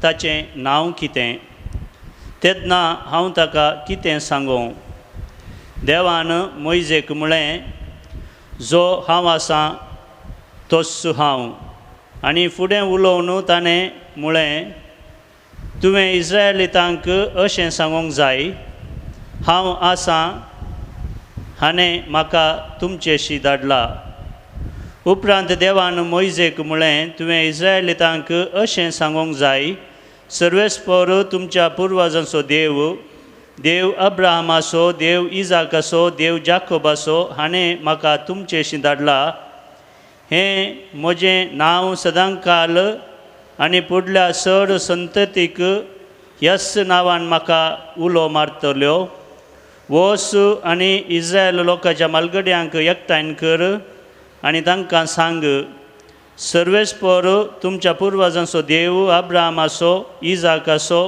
ताचें नांव कितें, तेन्ना हांव ताका कितें सांगूं? देवान मोयजेक म्हळें, जो हांव आसा तोच हांव. आनी फुडें उलोवन ताणें म्हळें, तुवें इस्रायलितांक अशें सांगूंक जाय, हांव आसा हाणें म्हाका तुमचेशी धाडला. उपरांत देवान मोयजेक म्हळें, तुवें इस्रायलितांक अशें सांगूंक जाय, सर्वेस्पर तुमच्या पुर्वजांचो देव देव अब्राहमाचो, देव इजाकाचो, देव जाकोबाचो हाणें म्हाका तुमचेशी धाडला. हें म्हजें नांव सदांकाल आनी फुडल्या चड संततीक ह्याच नांवान म्हाका उलो मारतल्यो. वच आनी इस्रायल लोकांच्या म्हालगड्यांक एकठांय कर आनी तांकां सांग, सर्वेस्पर तुमच्या पुर्वजांचो देव, अब्राहमाचो, इजाकाचो,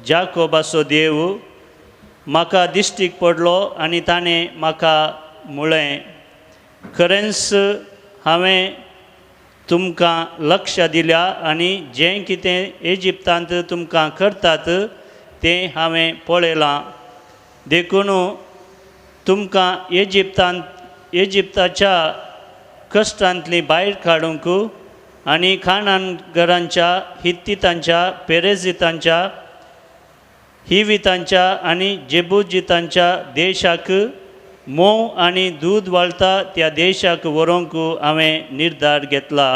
जाकोबाचो देव म्हाका दिश्टीक पडलो आनी ताणें म्हाका म्हळें, खरेंच हांवें तुमकां लक्ष दिल्या आनी जें कितें इजिप्तांत तुमकां करतात तें हांवें पळयलां. देखून तुमकां इजिप्ताच्या कश्टांतली भायर काडूंक आनी खाणानगरांच्या, हित्तितांच्या, पेरेजितांच्या, हिवितांच्या आनी जेबुजितांच्या देशाक मोव आनी दूद वाळटा त्या देशाक व्हरूंक हांवें निर्धार घेतला.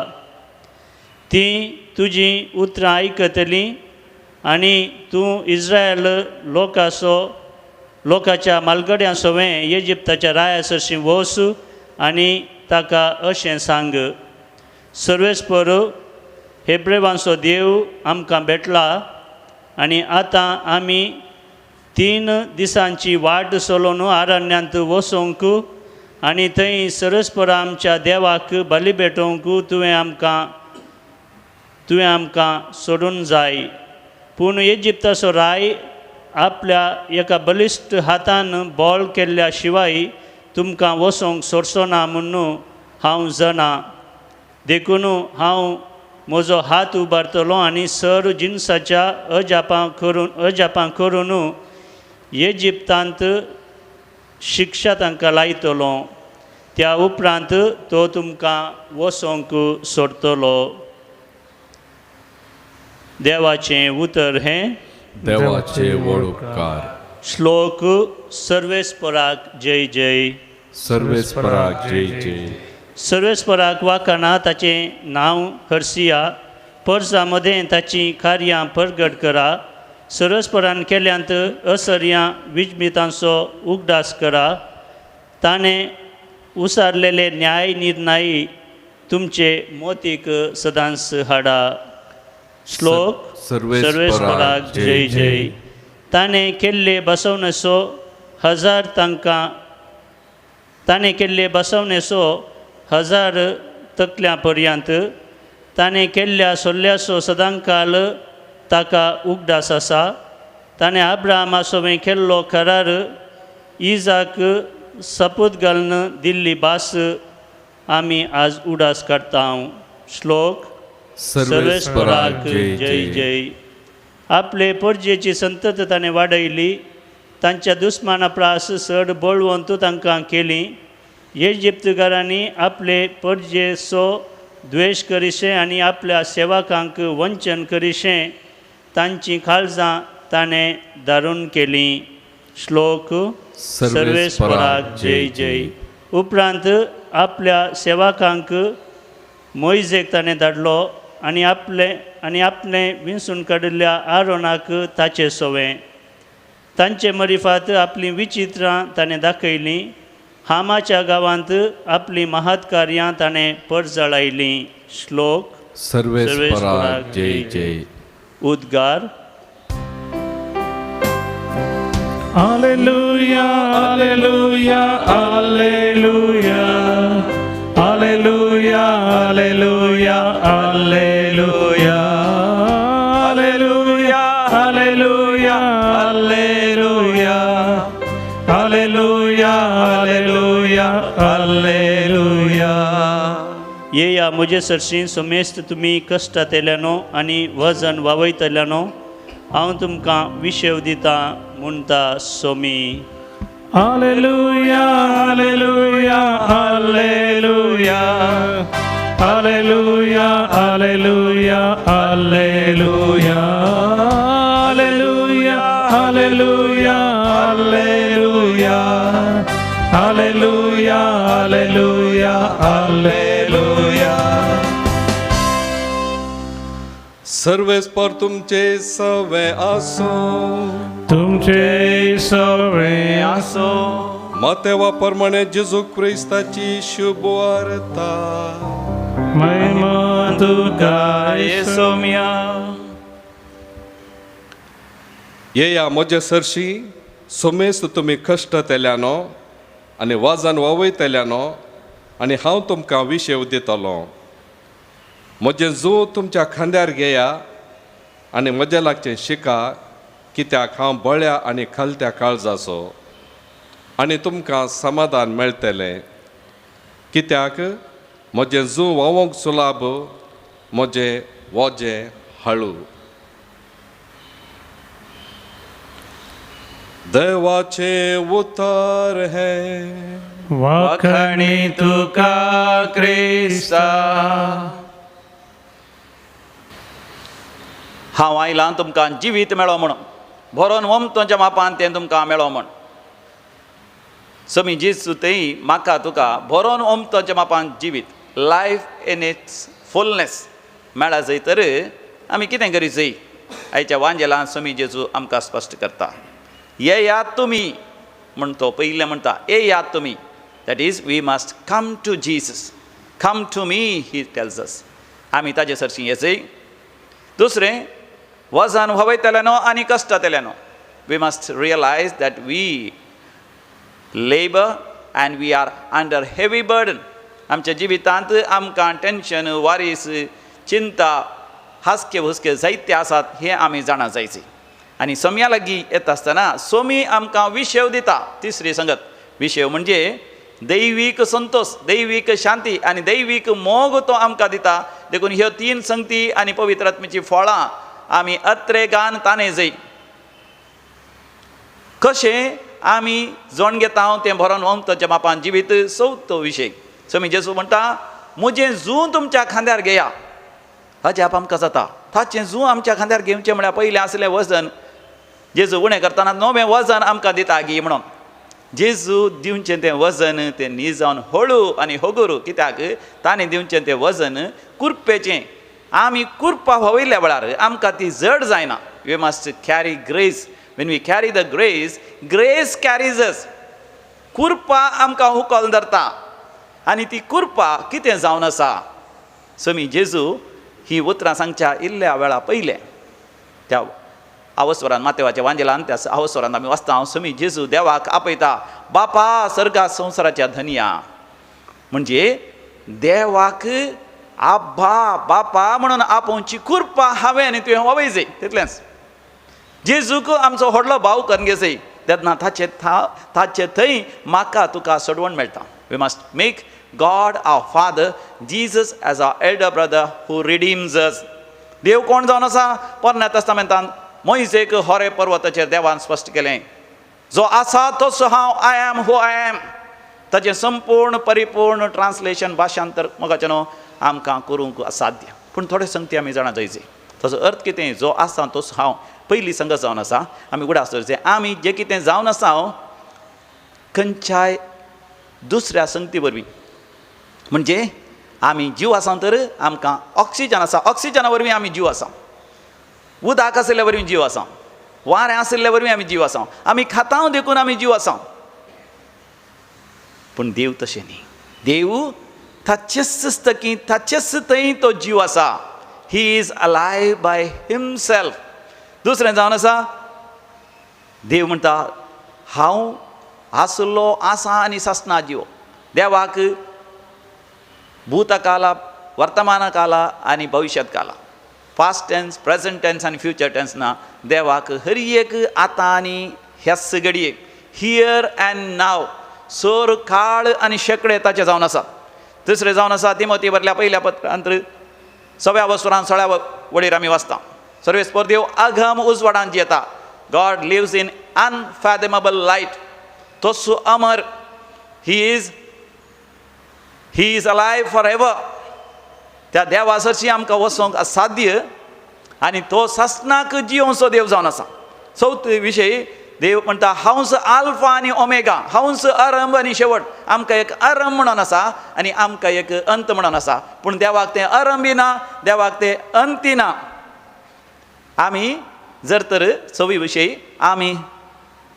तीं तुजीं उतरां आयकतलीं आनी तूं इस्रायल लोकाचो लोकाच्या म्हालगड्यां सवें इजिप्ताच्या राया सरशीं वच आनी ताका अशें सांग, सर्वेस्पर हेब्रेवांचो देव आमकां भेटला आनी आतां आमी 3 दिसांची वाट चलोवन आरण्यांत वचोंक आनी थंय सर्वेस्पर आमच्या देवाक बली भेटोवंक तुवें आमकां सोडून जाय. पूण इजिप्ताचो राय आपल्या एका बलिश्ट हातान बळ केल्ल्या शिवाय तुमकां वचोंक सोडचो ना म्हूण हांव जाणा. देखून हांव म्हजो हात उबारतलो आनी सर जिनसाच्या अजापां करून इजिप्तांत शिक्षा तांकां लायतलो. त्या उपरांत तो तुमकां वचोंक सोडटलो. देवाचें उतर हें. देवाचे व्हड उपकार. श्लोक सर्वेस्पराक जय जय. सर्वेस्पराक जय जय. सर्वेस्पराक वाखाणा ताचें नांव हरसिया, परजा मदें ताचीं कार्यां परगट करा. सर्वेस्परान केल्यांत असर्यां विजमितांचो उगडास करा. ताणें उसारलेले न्याय निर्णय तुमचे मोतीक सदांच हाडा. श्लोक सर्वेस्पराक जय जय. ताणें केल्ले बसवणेचो हजार तांकां ताणें केल्ले बसवणेचो 1000 तकल्यां पर्यंत ताणें केल्ल्या सोल्ल्याचो सदांकाल ताका उगडास आसा. ताणें अब्राहमा सवें केल्लो करार, इजाक सपूत घालून दिल्ली भास आमी आज उडास काडटा. श्लोक सर्वेस्पराक जय जय. आपले परजेची संतत ताणें वाडयली, तांच्या दुस्माना प्रास चड बळवंत तांकां केली. इजिप्तकारांनी आपले परजेचो द्वेश करिशें आनी आपल्या सेवकांक वंचन करिशें तांचीं काळजां ताणें दारून केलीं. श्लोक सर्वेस्पराक जय जय. उपरांत आपल्या सेवकांक मोयजेक ताणें धाडलो आनी आपले विंचून काडिल्ल्या आरोनाक ताचे सवें. तांचे मरिफात आपलीं विचित्रां ताणें दाखयलीं. हामाच्या गांवांत आपलीं महत्कार्यां ताणें परजळायलीं. श्लोक सर्वेस्पराक जय जय. उद्गार. Alleluia, alleluia, alleluia, alleluia, alleluia, alleluia, alleluia, alleluia, alleluia, alleluia, alleluia, alleluia. येया म्हजे सरशीं समेस्त तुमी कश्टांतल्यानो आनी वजन वावयतल्यानो, हांव तुमकां विशेव दिता म्हणटा Somi. Alleluia, alleluia, alleluia, alleluia, alleluia, alleluia, alleluia, alleluia, alleluia, alleluia, alleluia, alleluia. सर्वेस्पर तुमचे सवे आसूं. तुमचे सवे आसूं. मातेवा प्रमाणे जेजू क्रिस्ताची शुभ वार्ता. महिमा तुका येसोम्या. येया म्हजे सरशी सोमेस्त तुमी कश्टतेल्यानो आनी वाजान वावयतल्यानो आनी हांव तुमकां विशेव दितलो. म्हजें जू तुमच्या खांद्यार घेया आनी म्हज्या लागचें शिका, कित्याक हांव बळ्या आनी खालत्या काळजाचो, आनी तुमकां समाधान मेळटलें. कित्याक म्हजें जू वावोंक सुलाभ, म्हजें वजें हळू. देवाचें उतर हें. वाखणी तुका क्रिस्ता. हांव आयलां तुमकां जिवीत मेळो म्हणून, भरोन ओमतोच्या मापान तें तुमकां मेळो म्हण. समी जेजू थंय म्हाका तुका भरोन ओमतोच्या मापान जिवीत, लायफ इन it's fullness मेळा जाय तर आमी कितें करी जाय? आयच्या वांजेलान समी जेजू आमकां स्पश्ट करता. येयात तुमी म्हण तो पयलें म्हणटा, येयात तुमी. That is we must come to Jesus, come to me he tells us. आमी ताजे सरशीं येचय. दुसरें, वजन व्हवयतल्यानो आनी कश्टतल्यानो. We must realise that we labour and we are under heavy burden. आमच्या जिवितांत आमकां टेंशन, वारीस, चिंता, हासके हुसके जायते आसात हें आमी जाणा जायचे. आनी सोम्या लागीं येता आसतना सोमी आमकां विशेव दिता. तिसरी संगत, विशेव म्हणजे दैवीक संतोष, दैवीक शांती आनी दैवीक मोग तो आमकां दिता. देखून ह्यो तीन संगती आनी पवित्र आत्म्याची फळां आमी अत्रेगान ताणे जाय. कशें आमी जोण घेता तें भरोन ओमतोच्या मापान जिवीत. चवथो विशय, समी जेजू म्हणटा म्हजें जू तुमच्या खांद्यार घेया. अजाप आमकां जाता, ताचें जू आमच्या खांद्यार घेवचें म्हळ्यार पयलें आसलें वजन. जेजू उणें करतना नवें वजन आमकां दिता गी म्हणून. जेजू दिवचें तें वजन तें निजावन हळू आनी हगुरू. कित्याक ताणें दिवचें तें वजन कुरपेचें. आमी कुरपा व्हवयल्ल्या वेळार आमकां ती जड जायना. We must carry grace. When we carry the grace, grace carries us. कुरपा आमकां हुकल धरता आनी ती कुरपा कितें जावन आसा? समी जेजू ही उतरां सांगच्या इल्ल्या वेळा पयलें त्या आवस्वरान, मातेवाच्या वांजेलान त्या आवस्वरान आमी वाचता, हांव समी जेजू देवाक आपयता, बापा सर्गा संवसाराच्या धनया. म्हणजे देवाक आब्बा बापा म्हणून आपोवची कुरपा हांवें आनी तुवें वावयजय. तितलेंच. जेजूक आमचो व्हडलो भाव करून घेजय तेन्ना ताचे ताचे थंय म्हाका तुका सोडवण मेळटा. We must make God our father, Jesus as our elder brother who redeems us. देव कोण जावन आसा? पोरण्या तेस्तामेंतान मोयजेक होरे पर्वताचेर देवान स्पश्ट केलें, जो आसा तसो हांव, I am who I am. ताचें संपूर्ण परिपूर्ण ट्रान्सलेशन भाशांतर मोगाचें न्हू आमकां करूंक असाध्य. पूण थोडे संगती आमी जाणा जायचे. ताचो अर्थ कितें? जो आसा तसो हांव पयली संगत जावन आसा. आमी उगडास दवरचें, आमी जें कितें जावन आसा खंयच्याय दुसऱ्या संगती वरवीं, म्हणजे आमी जीव आसा तर आमकां ऑक्सिजन आसा, ऑक्सिजना वरवीं आमी जीव आसा. उदक आशिल्ल्या वरवीं जीव आसा, वारें आशिल्ल्या वरवीं आमी जीव आसा, आमी खाता देखून आमी जीव आसा. पूण देव तशें न्ही. देव ताचेच तकी ताचेच थंय तो जीव आसा. He is alive by himself. दुसरें जावन आसा, देव म्हणटा हांव आसलो आसा आनी सासना जीव. देवाक भूतकाला, वर्तमान काला आनी भविश्यत काला, पास्ट टेन्स, प्रेजंट टेन्स आनी फ्युचर टेन्स ना. देवाक हर एक आतां आनी ह्याच घडयेक, here and नाव, सोर काळ आनी शेंकडे ताचे जावन आसा. दुसरें जावन आसा तिमोती बरल्या पयल्या पत्रांत सव्या वसुरान 16 वडीर आमी वाचता, सर्वेस्पर देव अघम उजवाडान जियेता. God lives in unfathomable light. तसो अमर. He is alive for ever. त्या देवा सरशी आमकां वचोंक असाध्य आनी तो सासणाक जियोवचो देव जावन आसा. चवथ विशय, देव म्हणटा हांवच आल्फा आनी ओमेगा, हांवच आरंभ आनी शेवट. आमकां एक आरंभ म्हणून आसा आनी आमकां एक अंत म्हणून आसा, पूण देवाक तें आरंभी ना, देवाक तें अंती ना. आमी जर तर चवी विशयी आमी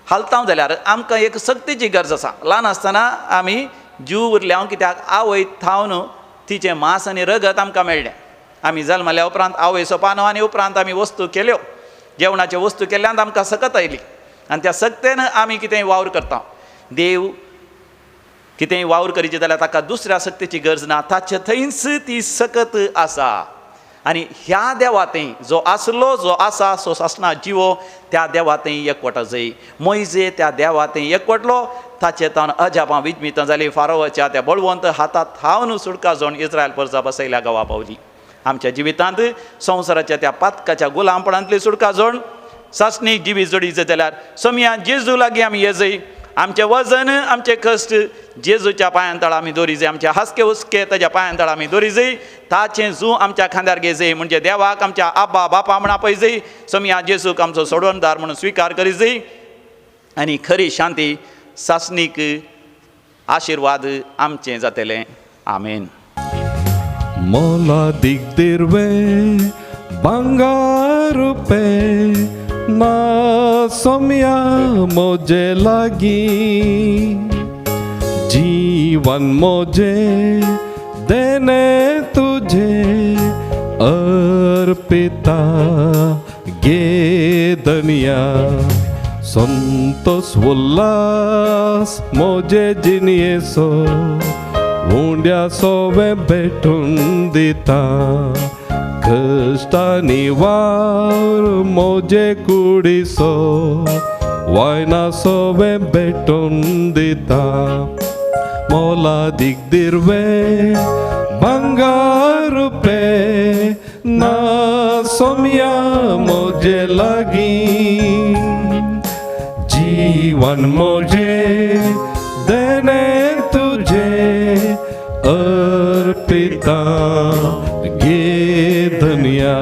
हालता जाल्यार आमकां एक सक्तीची गरज आसा. ल्हान आसतना आमी जीव उरल्या कित्याक आवय थावन तिचें मांस आनी रगत आमकां मेळ्ळें. आमी जल्मल्या उपरांत आवय सोपानो आनी उपरांत आमी वस्तू केल्यो, जेवणाच्यो वस्तू केल्ल्यान आमकां सकत आयली आनी त्या सक्तेन आमी कितेंय वावर करता. देव कितेंय वावर करीचे जाल्यार ताका दुसऱ्या सक्तेची गरज ना, ताचे थंयच ती सकत आसा. आनी ह्या देवा थंय जो आसलो जो आसा सो सासना जिवो त्या देवा थंय एकवटा जाय. मोयजे त्या देवा थंय एकवटलो, ताचे तावन अजापां विजमितां जाली. फारोवाच्या त्या बळवंत हातात थावन सुटका जावन इस्रायल परजा बसयल्या गांवा पावली. आमच्या जिवितांत संवसाराच्या त्या पातकाच्या गुलामपणांतली सुटका जोड सासणी जिवीत जोडीचे जाल्यार सोमया जेजू लागीं आमी येजय. आमचें वजन आमचें कश्ट जेजूच्या पांयां तळा आमी दोरीजय, आमचे हासके हुसके ताच्या पांयां तळा आमी दोरीजय, ताचें जू आमच्या खांद्यार घेजय, म्हणजे देवाक आमच्या आबा बापा म्हण आपयजय. सोमया जेजूक आमचो सोडवणदार म्हणून स्विकार करीजय आनी खरी शांती सासणीक आशिर्वाद आमचें जातलें. आमेन. मोला दिगदिरवे भांगार रुपे ना सोम्या मोजे लागी, जीवन मोजे देने तुझे अर्पिता गे दनिया, संतोष उल्लास मोजे जिनियेसो उंड्या सोवे भेटून दिता, कश्टांनी वावर मोजे कुडीसो वायना सोवे भेटून दिता, मोला दिगदिरवे भांगार रुपे ना सोम्या मोजे लागी, जीवन मोजे देने तुझे अर्पिता गे धनिया.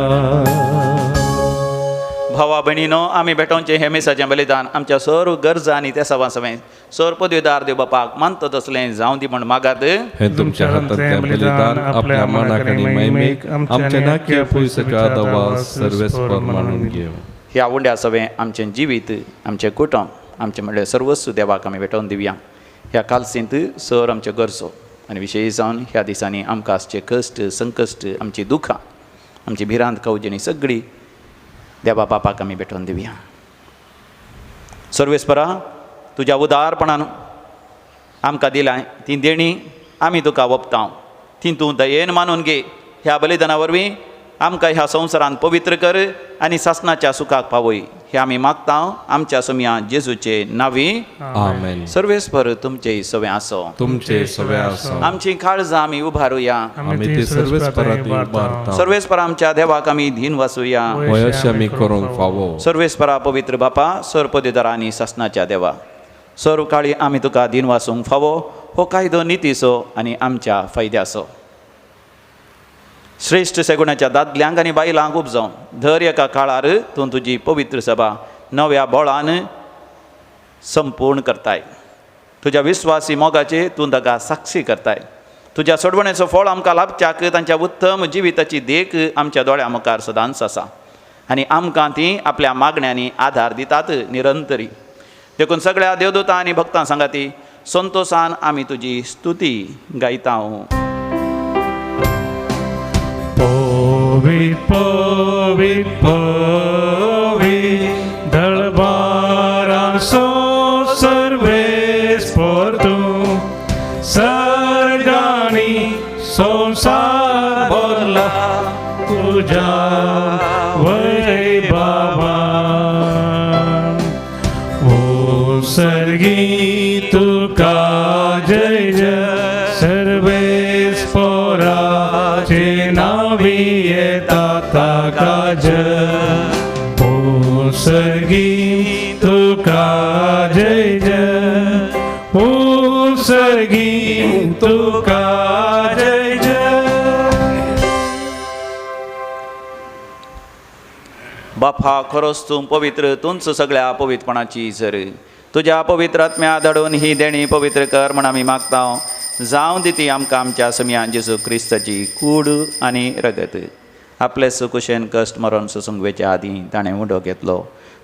भावा भयणीनो, आमी भेटोवचें हें मिसाचें बलिदान आमच्या सर्व गरजा आनी त्या सवा समेत सर्व पदवीदार देव बापाक मानता तसलें जावं दी म्हण मागात. हे तुमच्या हातांतलें बलिदान आपल्या मनाक आनी महिमेक आमच्या नाक्या पयसाच्या आदावा सर्वेस्पर मानून घेवं. ह्या उंड्या सवें आमचें जिवीत आमचें कुटुंब आमचें म्हणल्यार सर्वस्व देवाक आमी भेटोवन दिवया. ह्या कालसींत सर आमच्यो गरजो आनी विशयी जावन ह्या दिसांनी आमकां आसचे कश्ट संकश्ट आमची दुखां आमची भिरांत कवजणी सगळी देवा बापाक आमी भेटोवन दिवया. सर्वेस्परा, तुज्या उदारपणान आमकां दिलां ती देणी आमी तुका वपता, ती तूं दयेन मानून घे. ह्या बलिदाना वरवीं आमकां ह्या संवसारांत पवित्र कर आनी सासणाच्या सुखाक पावय हे आमी मागता आमच्या सोमया जेजूचे नांवी. आमेन. सर्वेस्पर तुमचे सवे आसो, तुमचे सवे आसो. आमची काळजां आमी उबारुया, आमी ते सर्वेस्परात उबारता. सर्वेस्पर आमच्या देवाक आमी धीन वासूया, अशें आमी करूंक फावो. सर्वेस्परा पवित्र बापा, सर्व आनी सासणाच्या देवा, सर्व काळी आमी तुका धीन वासूंक फावो. हो कायदो नितीचो आनी आमच्या फायद्याचो. श्रेश्ठ सगुणाच्या दादल्यांक आनी बायलांक उपजावन दर एका काळार तूं तुजी पवित्र सभा नव्या बळान संपूर्ण करताय. तुज्या विस्वासी मोगाचे तूं ताका साक्षी करताय. तुज्या सोडवणेचो फळ आमकां लाभच्याक तांच्या उत्तम जिविताची देख आमच्या दोळ्या मुखार सदांच आसा आनी आमकां ती आपल्या मागण्यांनी आधार दितात निरंतरी. देखून सगळ्या देवदूतां आनी भक्तां सांगाती संतोसान आमी तुजी स्तुती गायता. पवित पवित पवित दळबारांसो सर्वेस्पर तूं, सर्गांनी संवसार भरला तुज्या वैभवान. ओ सर्गी तुका जय जय सर्वेस्पराचे नांवी येता ताका जय. ओ सर्गी तुका जय जय, ओ सर्गी तुका जय जय. बापा खरोच तूं पवित्र, तूंच सगळ्या पवित्रपणाची झर. तुज्या पवित्र आत्म्या धाडून ही देणी पवित्र कर म्हण आमी मागता. जावं दी ती आमकां आमच्या समियान जेजू क्रिस्ताची कूड आनी रगत. आपले सुकुशेन कश्ट मरण सोसूंक वेच्या आदीं ताणें उंडो घेतलो,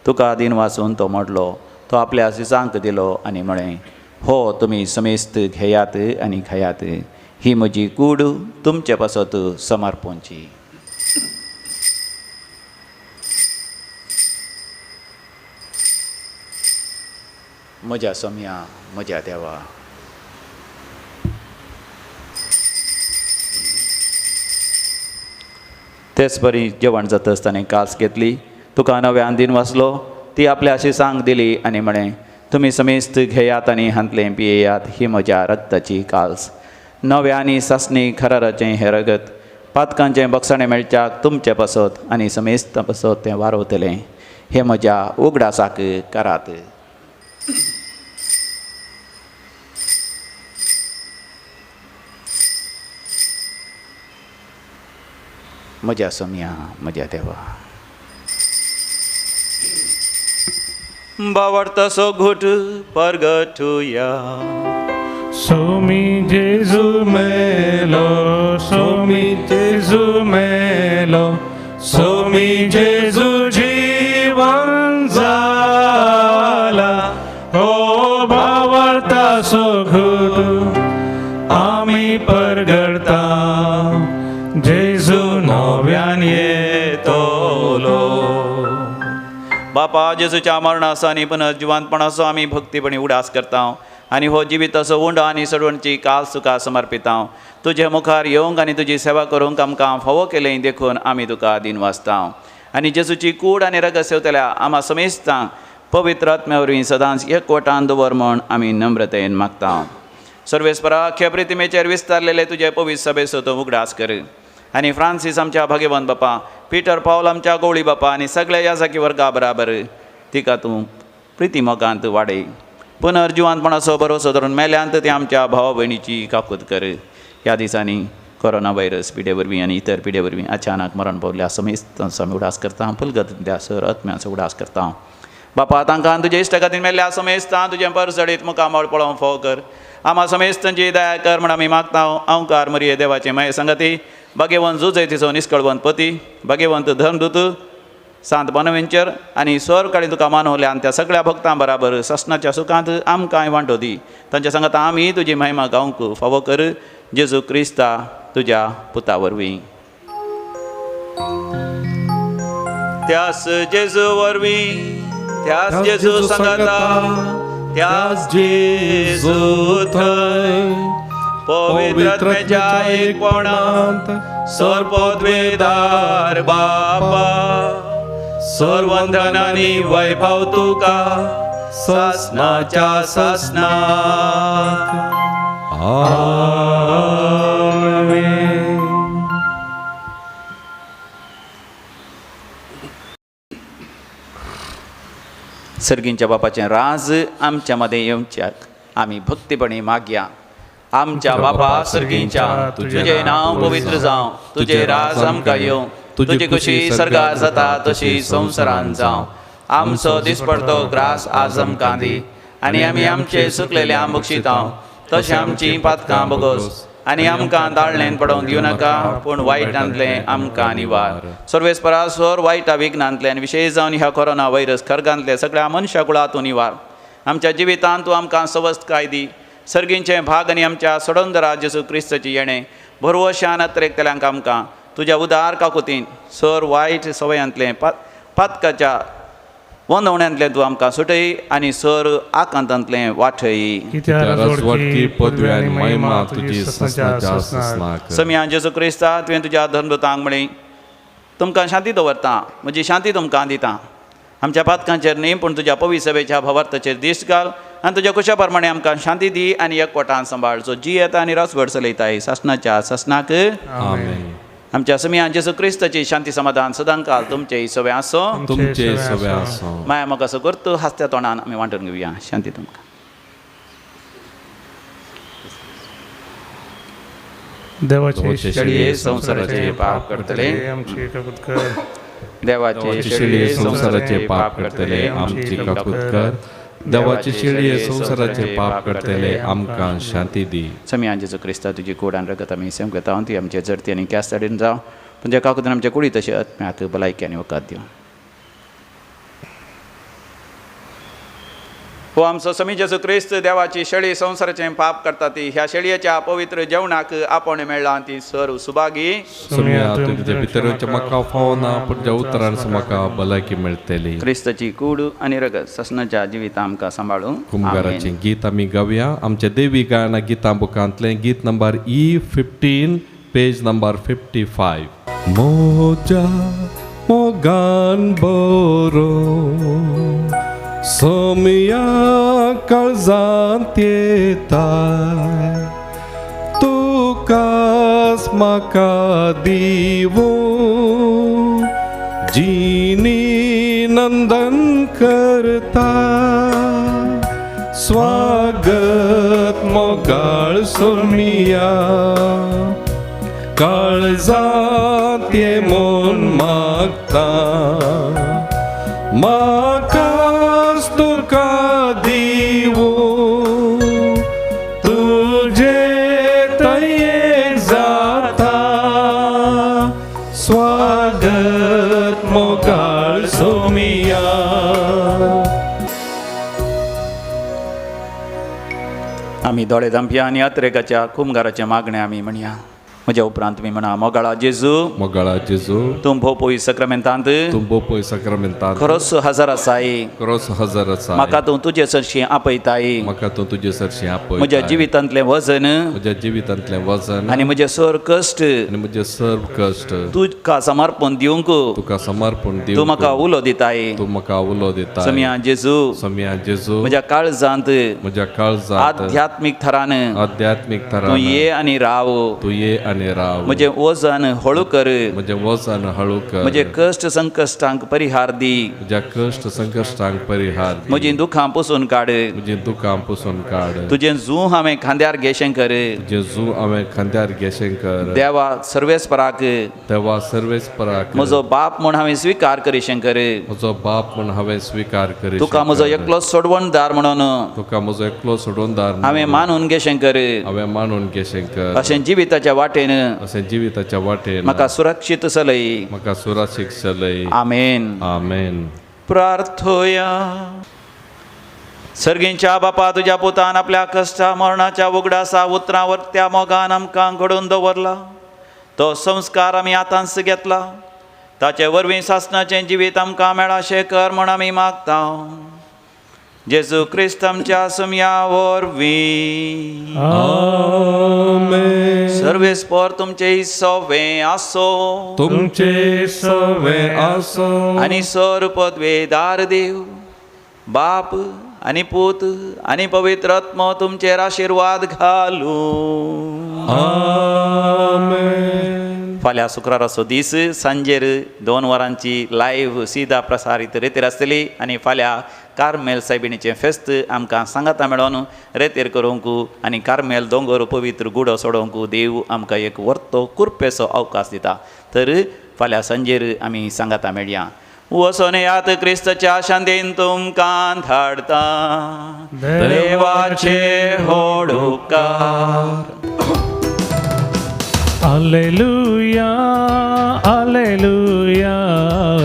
तुका दिन वाचून तो मोडलो, तो आपल्या शिसांक दिलो आनी म्हळें, हो तुमी समेस्त घेयात आनी खायात, ही म्हजी कूड तुमचे पासत समर्पणची. म्हज्या सोम्या, म्हज्या देवा. तेच परी जेवण जातच ताणें कास घेतली, तुका नव्यान दिन वाचलो, ती आपल्या शिसांक दिली आनी म्हळें, तुमी समेस्त घेयात आनी हांतलें पियेयात, ही म्हज्या रक्ताची काल्स, नव्या आनी सासणी खराराचें हें रगत, पातकांचें बक्षाणें मेळच्याक तुमचे पासत आनी समेस्तां पासत तें वारवतलें, हें म्हज्या उगडासाक करात. म्हज्या सोम्या, म्हज्या देवा. बावडतासो घुट परगटुया. सोमी जेजू मेलो, सोमी जेजू मेलो, सोमी जेजू जीवन जाला, हो बावडतासो घुट आमी परगडता, जेजू नव्यान येतलो. बापा, जेजूच्या मरणाचो आनी पुनर्जिवंतपणाचो आमी भक्तीपणी उडास करता आनी हो जिविताचो उंडो आनी सडवणची काल तुका समर्पिता. तुजे मुखार येवंक आनी तुजी सेवा करूंक आमकां फावो केलें देखून आमी तुका दिन वाचता. आनी जेजूची कूड आनी रगत सेवतल्या आमा समेस्तांक पवित्र आत्म्या वरवीं सदांच एकवटान दवर म्हूण आमी नम्रतेन मागता. सर्वेस्परा, अख्ख्या प्रितिमेचेर विस्तारलेले तुजे पवित्र सभेचो तूं उगडास कर आनी फ्रांसीस आमच्या भाग्यवंत बापा, पीटर पावल आमच्या गवळी बापा आनी सगळ्या याजाकी वर्गा बराबर तिका तूं प्रिती मोगांत वाडय. पुनर्जिवंतपणाचो भरोसो धरून मेल्यांत ते आमच्या भावा भयणीची काकूत कर. ह्या दिसांनी कोरोना व्हायरस पिडे वरवीं आनी इतर पिडे वरवीं अचानक मरण पावल्या समेस्तांचो आमी उडास करता, फुलगत सर आत्म्यांचो उडास करता. बापा, तांकां तुजे इश्टा खातीर मेल्ल्या समेस्तां तुजें परजडीत मुखामळ पळोवंक फावो कर. आमा समेस्तांची दया कर म्हण आमी मागता. अंकार मरिये देवाचे माये संगती, भाग्यवंत जुजय तिचो निस्कळवंत पती, भाग्यवंत धर्मदूत सांत बोनावेंचर आनी स्वर काळी तुका मानवल्या आनी त्या सगळ्या भक्तां बराबर ससनाच्या सुखांत आमकांय वांटो दी. तांच्या सांगाता आमी तुजी महिमा गावंक फावो कर, जेजू क्रिस्ता तुज्या पुता वरवीं. त्यास जेजू वरवीं, त्यास जेजू सांगाता, त्यास जेजू थंय पवित्र आत्म्याच्या एकपणांत सर्वपदवेदार बापा, सर्वंधनानी वैभव तुका सासनाच्या सासनात. आमेन. सर्गींच्या बापाचें राज आमच्या मदें येवच्याक आमी भक्तीपणी मागया. आमच्या बापा सर्गींच्या, तुजें नांव पवित्र जावं, तुजें राज आमकां येवं, तुजी खुशी सर्गार जाता तशी संवसारान जावं. आमचो दिसपडतो ग्रास आज आमकां दी आनी आमी आमचे सुकलेले आम बक्षितां तशें आमचीं पातकां बगोस आनी आमकां दाळणेन पडोवंक दिवं नाका, पूण वायटांतलें आमकां निवार. सर्वेस्परा, स्वर वायटा विघ्नांतलें आनी विशेश जावन ह्या कोरोना व्हायरस खर्गांतले सगळ्या मनशा कुळां तूं निवार. आमच्या जिवितांत तूं आमकां सवस्तकाय दी. सर्गींचें भाग आनी आमच्या सोडंदरा जेजू क्रिस्ताची येणें भरवशान अत्रेकतल्यांक आमकां तुज्या उदार काकुतीन सर वायट सवयांतलें पातकाच्या वंदवण्यांतलें तूं आमकां सुटय आनी सर आकांतांतलें वाटय. समिया जेजू क्रिस्ता, तुवें तुज्या धर्मदूतांक म्हळें, तुमकां शांती दवरता, म्हजी शांती तुमकां दिता. आमच्या पातकांचेर न्ही पूण तुज्या पवित्र सभेच्या भावार्थाचेर दिश्ट घाल आनी तुज्या कुशा प्रमाणे आमकां शांती दी आनी एकवटान सांबाळ, जो जी येता आनी रसभर चलयताय सासनाच्या सासनाक. आमच्या समिया जेजू क्रिस्ताची शांती समाधान सदांकाल तुमचे सवे आसो, तुमचे सवे आसो. माया म्हाका असो करतो हासत्या तोंडान आमी वांटून घेवया. शांती तुमकां. देवाचे शेळये संवसाराचे पाप करतले, आमची काकूत कर. देवाचे शेळये संवसाराचे पाप करतले, आमची काकूत कर. देवाचे शेळये संवसाराचे पाप करतले, आमकां शांती दी. समिया जेजू क्रिस्ता, तुजी कोड आनी रगत आमी सेम घेता, ती आमचे जडती आनी कॅस धाडून जावं. तुमच्या काकुतीन आमच्या कुडी तशें आत्म्याक भलायकी आनी वखद दिवं. हो आमचो समी जेजू क्रिस्त देवाची शेळी संवसाराचें पाप करता ती ह्या शेळयेच्या पवित्र जेवणाक आपण मेळ्ळां ती सर्व सुभागी. म्हाका फावना पूण ज्या उतरान म्हाका भलायकी मेळटली. क्रिस्ताची कूड आनी रगत ससनाच्या जिविता आमकां सांबाळूं. कुमगाराचें गीत आमी गावया. आमच्या देवी गायना गितां बुकांतलें गीत नंबर E15 page number 55. मोजा मोगान बोरो सोमया काळजांत येता तुकाच म्हाका दिवूं जिनी नंदन करता स्वागत मोगाळ सोमिया काळजांत ये म्हूण मागता म्हाका तुका दिवूं तुजे तये जाता स्वागत मोगाळ सोमिया. आमी दोळे धांपया आनी अत्रेकाच्या कुमगाराच्या मागण्या आमी म्हणया. म्हज्या उपरांत तुमी म्हणा मोगाळा जेजू मोगाळा जेजू तूं भोपोय सक्रमेंतांत तूं भोपोय सक्रमेंतांत खरोच हजार आसाय खरोच हजार आसाय म्हाका तूं तुजे सरशीं आपयताय म्हाका तूं तुजे सरशीं आपयताय म्हज्या जिवितांतलें वजन म्हज्या जिवितांतलें वजन आनी म्हजें सर्व कश्ट आनी म्हजें सर्व कश्ट तुका समर्पण दिवंक तुका समर्पण दिवंक तूं म्हाका उलो दिताय तूं म्हाका उलो दिताय. सोमया जेजू सोमया जेजू म्हज्या काळजांत म्हज्या काळजांत आध्यात्मीक थरान आध्यात्मीक थरान तूं ये आनी राव तूं ये आनी राव म्हजें वजन हळू कर म्हजें वजन हळू कर म्हजे कश्ट संकश्टांक परिहार दी म्हज्या कश्ट संकश्टांक परिहार दी म्हजीं दुखां पुसून काड म्हजीं दुखां पुसून काड तुजें जू हांवें खांद्यार घेशें कर तुजें जू हांवें खांद्यार घेशें कर देवा सर्वेस्पराक देवा सर्वेस्पराक म्हजो बाप म्हूण हांवें स्विकार करिशें कर म्हजो बाप म्हूण हांवें स्विकार करिशें तुका म्हजो एकलो सोडवणदार म्हणून तुका म्हजो एकलो सोडवणदार हांवें मानून घेशें कर हांवें मानून घेशें कर अशें जिविताच्या वाटेन अशें जिविताच्या वाटेन म्हाका सुरक्षीत चलय म्हाका सुरक्षीत चलय. आमेन आमेन. प्रार्थोया. सर्गींच्या बापा तुज्या पुतान आपल्या कश्टा मरणाच्या उगडासा उतरां वर्त्या मोगान आमकां घडोवन दवरला तो संस्कार आमी आतांच घेतला ताचे वरवीं सासणाचें जिवीत आमकां मेळाशें कर म्हूण आमी मागता जेजू क्रिस्त आमच्या सुमया वरवीं. आमेन. सर्वेस्पर तुमचे सवे आसो तुमचे सवे आसो आनी सर पदवेदार देव बाप आनी पूत आनी पवित्र आत्मो तुमचेर आशिर्वाद घालूं. आमेन. फाल्यां शुक्राराचो दीस सांजेर 2 वरांची लायव्ह सीधा प्रसारीत रेतीर आसतली आनी फाल्यां कार्मेल सायबिणीचें फेस्त आमकां सांगाता मेळोन रेतीर करूंक आनी कार्मेल दोंगर पवित्र गुडो सोडोवंक देव आमकां एक वर्तो कुरपेचो अवकाश दिता. तर फाल्यां सांजेर आमी सांगाता मेळया. वचोन यात क्रिस्तच्या शांतीन तुमकां धाडता देवाचे होड उपकार. Alleluia, Alleluia,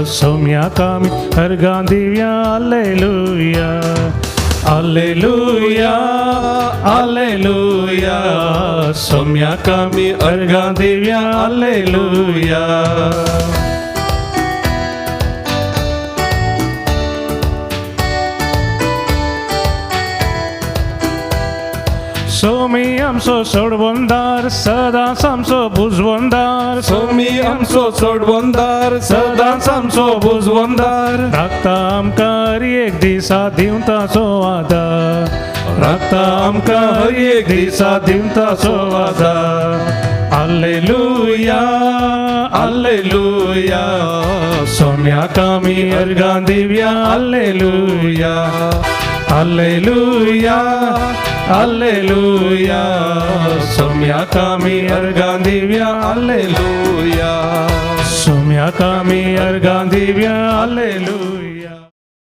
सोम्याक आमी अर्गां दिवया. Alleluia, Alleluia, Alleluia, सोम्याक आमी अर्गां दिवया. Alleluia. सोमी आमचो सोडवणदार सदांच आमचो बुजवणदार सोमी आमचो सोडवणदार सदांच आमचो बुजवणदार राखता आमकां हर एक दिसा दिवताचो आदार राखता आमकां हर एक दिसा दिवताचो आदार. आलेलुया, आलेलुया, सोम्याक आमी अर्गां दिवया. आलेलुया, आलेलुया, आलेलुया, सोम्याक आमी अर्गां दिवया. आलेलुया, सोम्याक आमी अर्गां दिवया. आलेलुया.